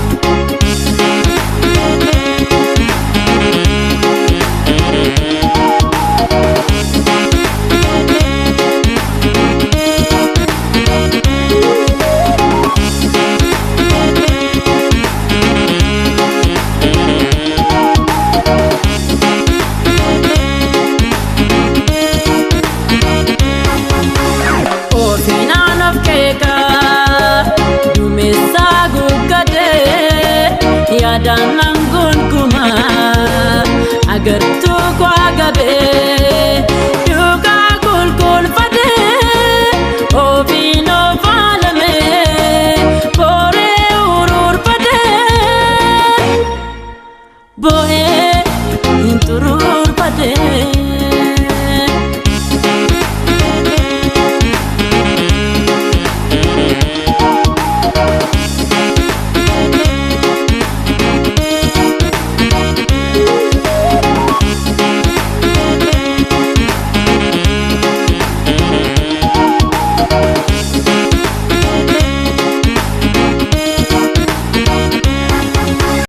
Ofiinaan of keekaa duumessaa guuggatee yaadaan nan gonkumaa agartuu koo gabee.